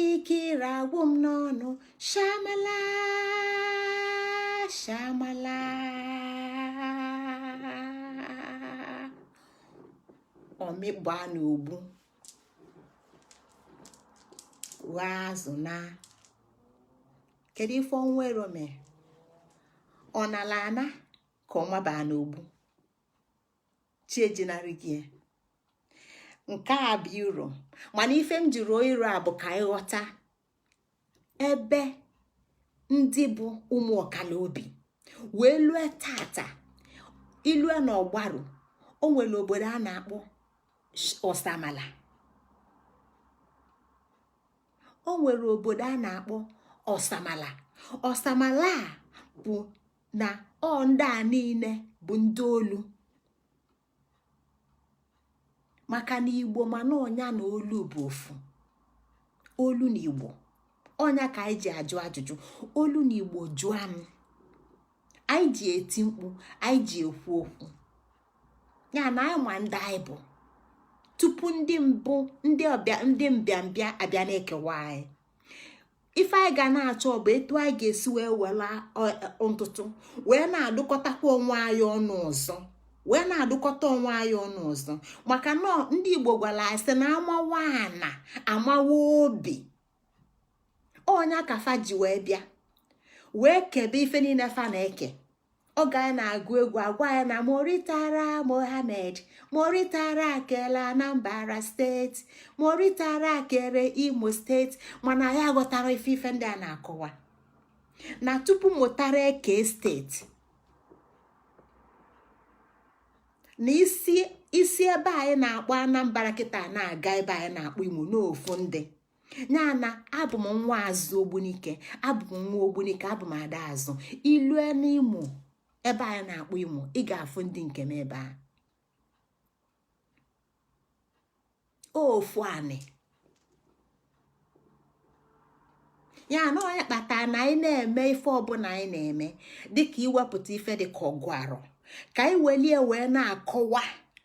ikiri agwụ m n'ọnụ, shamala shamala. Ọmịgba n'ogbu ghaa azụ na Kedu ife Ọnwụ mee? Ọ nala ana ka ọ mabaa n'ogbu chi ejinarị gị. Nke a bụ iro, mana ife m jiri iro a bụ ka ịghọta ebe ndị bụ ụmụ ọkala obi wee lue tata. Ilue na Ọgbaru, o nwere obodo a na-akpọ Ọsamala. O nwere obodo a na-akpọ Ọsamala. Ọsamala a bụ na ọ ndị a niile bụ ndị olu, maka na Igbo mana ọnya na olu bụ ofu. Olu na Igbo ọnya ka anyị ji ajụ ajụjụ. Olu na Igbo jụọ m, anyị ji eti mkpu, anyị ji ekwu okwu ya na anyị ma ndị anyị bụ tupu ndị mbụ, ndị ọbịa, ndị mbịambịa abịa na-ekewa anyị. Ife anyị ga na-achọ bụ etu anyị ga-esi wee were ntụtụ wee na-adụkọtakwa onwe anyị ọnụ ọzọ, wee na-adụkọta onwe anyị ọnụ ọzọ, maka na ndị Igbo gwara anyị sị na amawa ana amawa obi. Ọnya ka fa ji wee bịa wee kebe ife niile fa na-eke. Oge anyị na-agụ egwu, agwa ya na Muritala Mohammed, Muritala kele Anambra Steeti, Muritala kere Imo Steeti, mana ya ghọtara ife ife ndị a na-akọwa na tupu mụtara eke steeti na isi isi ebe anyị na-akpọ Anambra kịta na-aga ebe anyị na-akpọ Imo n'ofu ndị ya na abụ m nwa azụ Ogbunike, abụ m nwa Ogbunike, abụ m ada azụ. Ilue n'Imo ebe anyị na-akpọ Imo, ị ga-afụ ndị nke m ebe a. Ofu anị ya na onye kpatara na anyị na-eme ife ọbụla anyị na-eme, dịka iwepụta ife dịka ọgụ arọ, ka anyị welie wee na-akọwa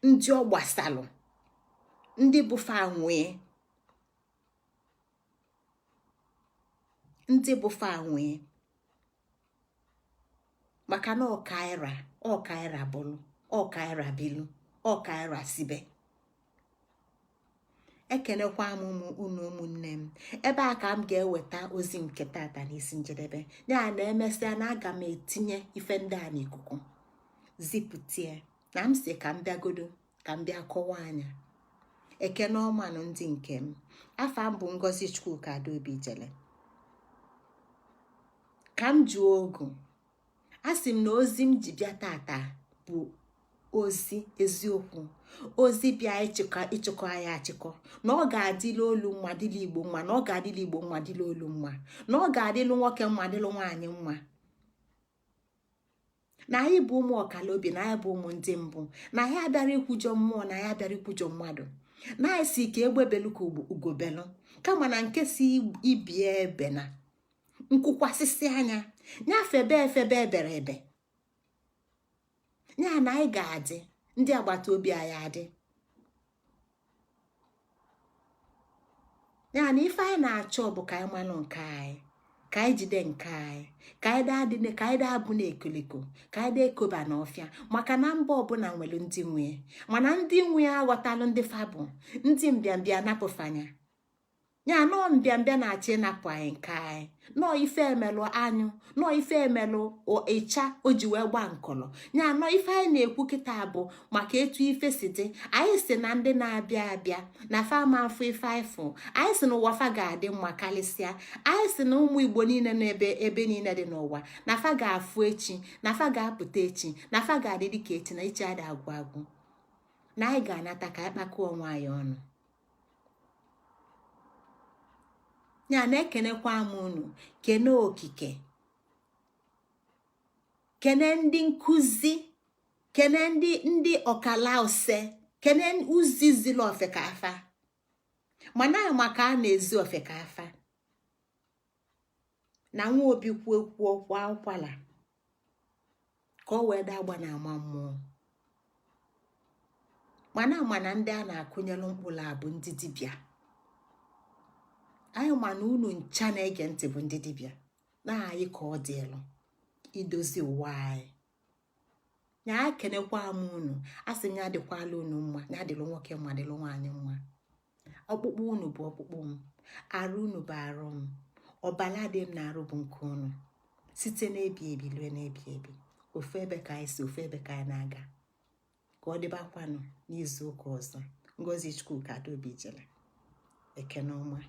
ndị ọ gbasalụ, ndị bụ fa nwee, ndị bụ fa nwee, maka na ọkaira ọkaira bụlụ ọkaira bilu ọkaira sibe. Ekenekwa m ụmụ unu, ụmụnne m. Ebe a ka m ga-eweta ozi nke tata n'isi njedebe ya. Na emesịa na aga m etinye ife ndị a n'ikuku zipụtie na m si ka m bịagodo ka m bịa kọwaa anya. Ekene ọmanụ ndị nke m. Afa m bụ Ngozi Chukwuka Adaobi Ijele. Ka m jụọ ogu, a sị m na ozi m ji bịa tata bụ ozi eziokwu, ozi bịa ịchịkọ anyị achịkọ, na ọ ga-adịla olu mma dịla Igbo mma, na ọ ga-adịla Igbo mma dịla olu mma, na ọ ga-adịlụ nwoke mma dịlụ nwaanyị mma, na anyị bụ ụmụ ọkala obi, na anyị bụ ụmụ ndị mbụ, na anyị abịara ikwujọ mmụọ, na anyị abịara ikwujọ mmadụ, na anyị si ka egbe belu ka ugo belu, kama na nke si ibie ebe na nkwukwasịsị anya ya febe efebe ebere ebe ya na anyị ga-adị, ndị agbata obi anyị adị ya na ife anyị na-achọ bụ ka anyị malụ nke anyị, ka anyị jide nke anyị, ka anyị daa dị, ka anyị daa abụ na ekoliko, ka anyị daa ekoba n'ọfịa, maka na mba ọbụla nwere ndị nwe, mana ndị nwe aghọtalụ ndị fa bụ ndị mbịambịa napụfanya ya. Nọọ mbịambịa na-achọ ịnapụ anyị nke anyị, nọọ ife emelụ anyụ, nọọ ife emelụ ịcha o ji wee gba nkọlọ ya. Nọọ ife anyị na-ekwu kịta bụ maka etu ife si dị. Anyị si na ndị na-abịa abịa na fa ama afụ ife anyị fụ. Anyị si na ụwa fa ga-adị mma karịsịa. Anyị si na ụmụ Igbo niile n'ebe ebe niile dị n'ụwa na fa ga-afụ echi, na fa ga-apụta echi, na fa ga-adị dịka echi, na echi adị agwụ agwụ, na anyị ga-anata ka anyị kpakọọ onwe anyị ọnụ. Ya na-ekenekwa m unu, kene okike, kene ndị nkụzi, kene ndị ọkala ose, kene uzi zili ofeke afa, mana maka a na-ezi ofeke afa na nwa obi kwuo kwuo kwa ụkwala ka ọ wee daa agba na ama mmụọ. Mana ama na ndị a na-akụnyelụ mkpụrụ a bụ ndị dibịa. Anyị ma na unu ncha na-ege ntị bụ ndị dibịa, na anyị ka ọ dịlụ idozi ụwa anyị. Ya ekenekwa m unu, a sị m ya dịkwala unu mma, ya dịlụ nwoke mma, dịlụ nwaanyị mma. Ọkpụkpụ unu bụ ọkpụkpụ m, arụ unu bụ arụ m. Ọbala dị m na-arụ bụ nke unu. Site n'ebi ebi lue n'ebi ebi, ofu ebe ka anyị si, ofu ebe ka anyị na-aga. Ka ọ dịbakwanụ n'izu ụka ọzọ. Ngozi Chukwuka Adaobi jere. Ekene ọma.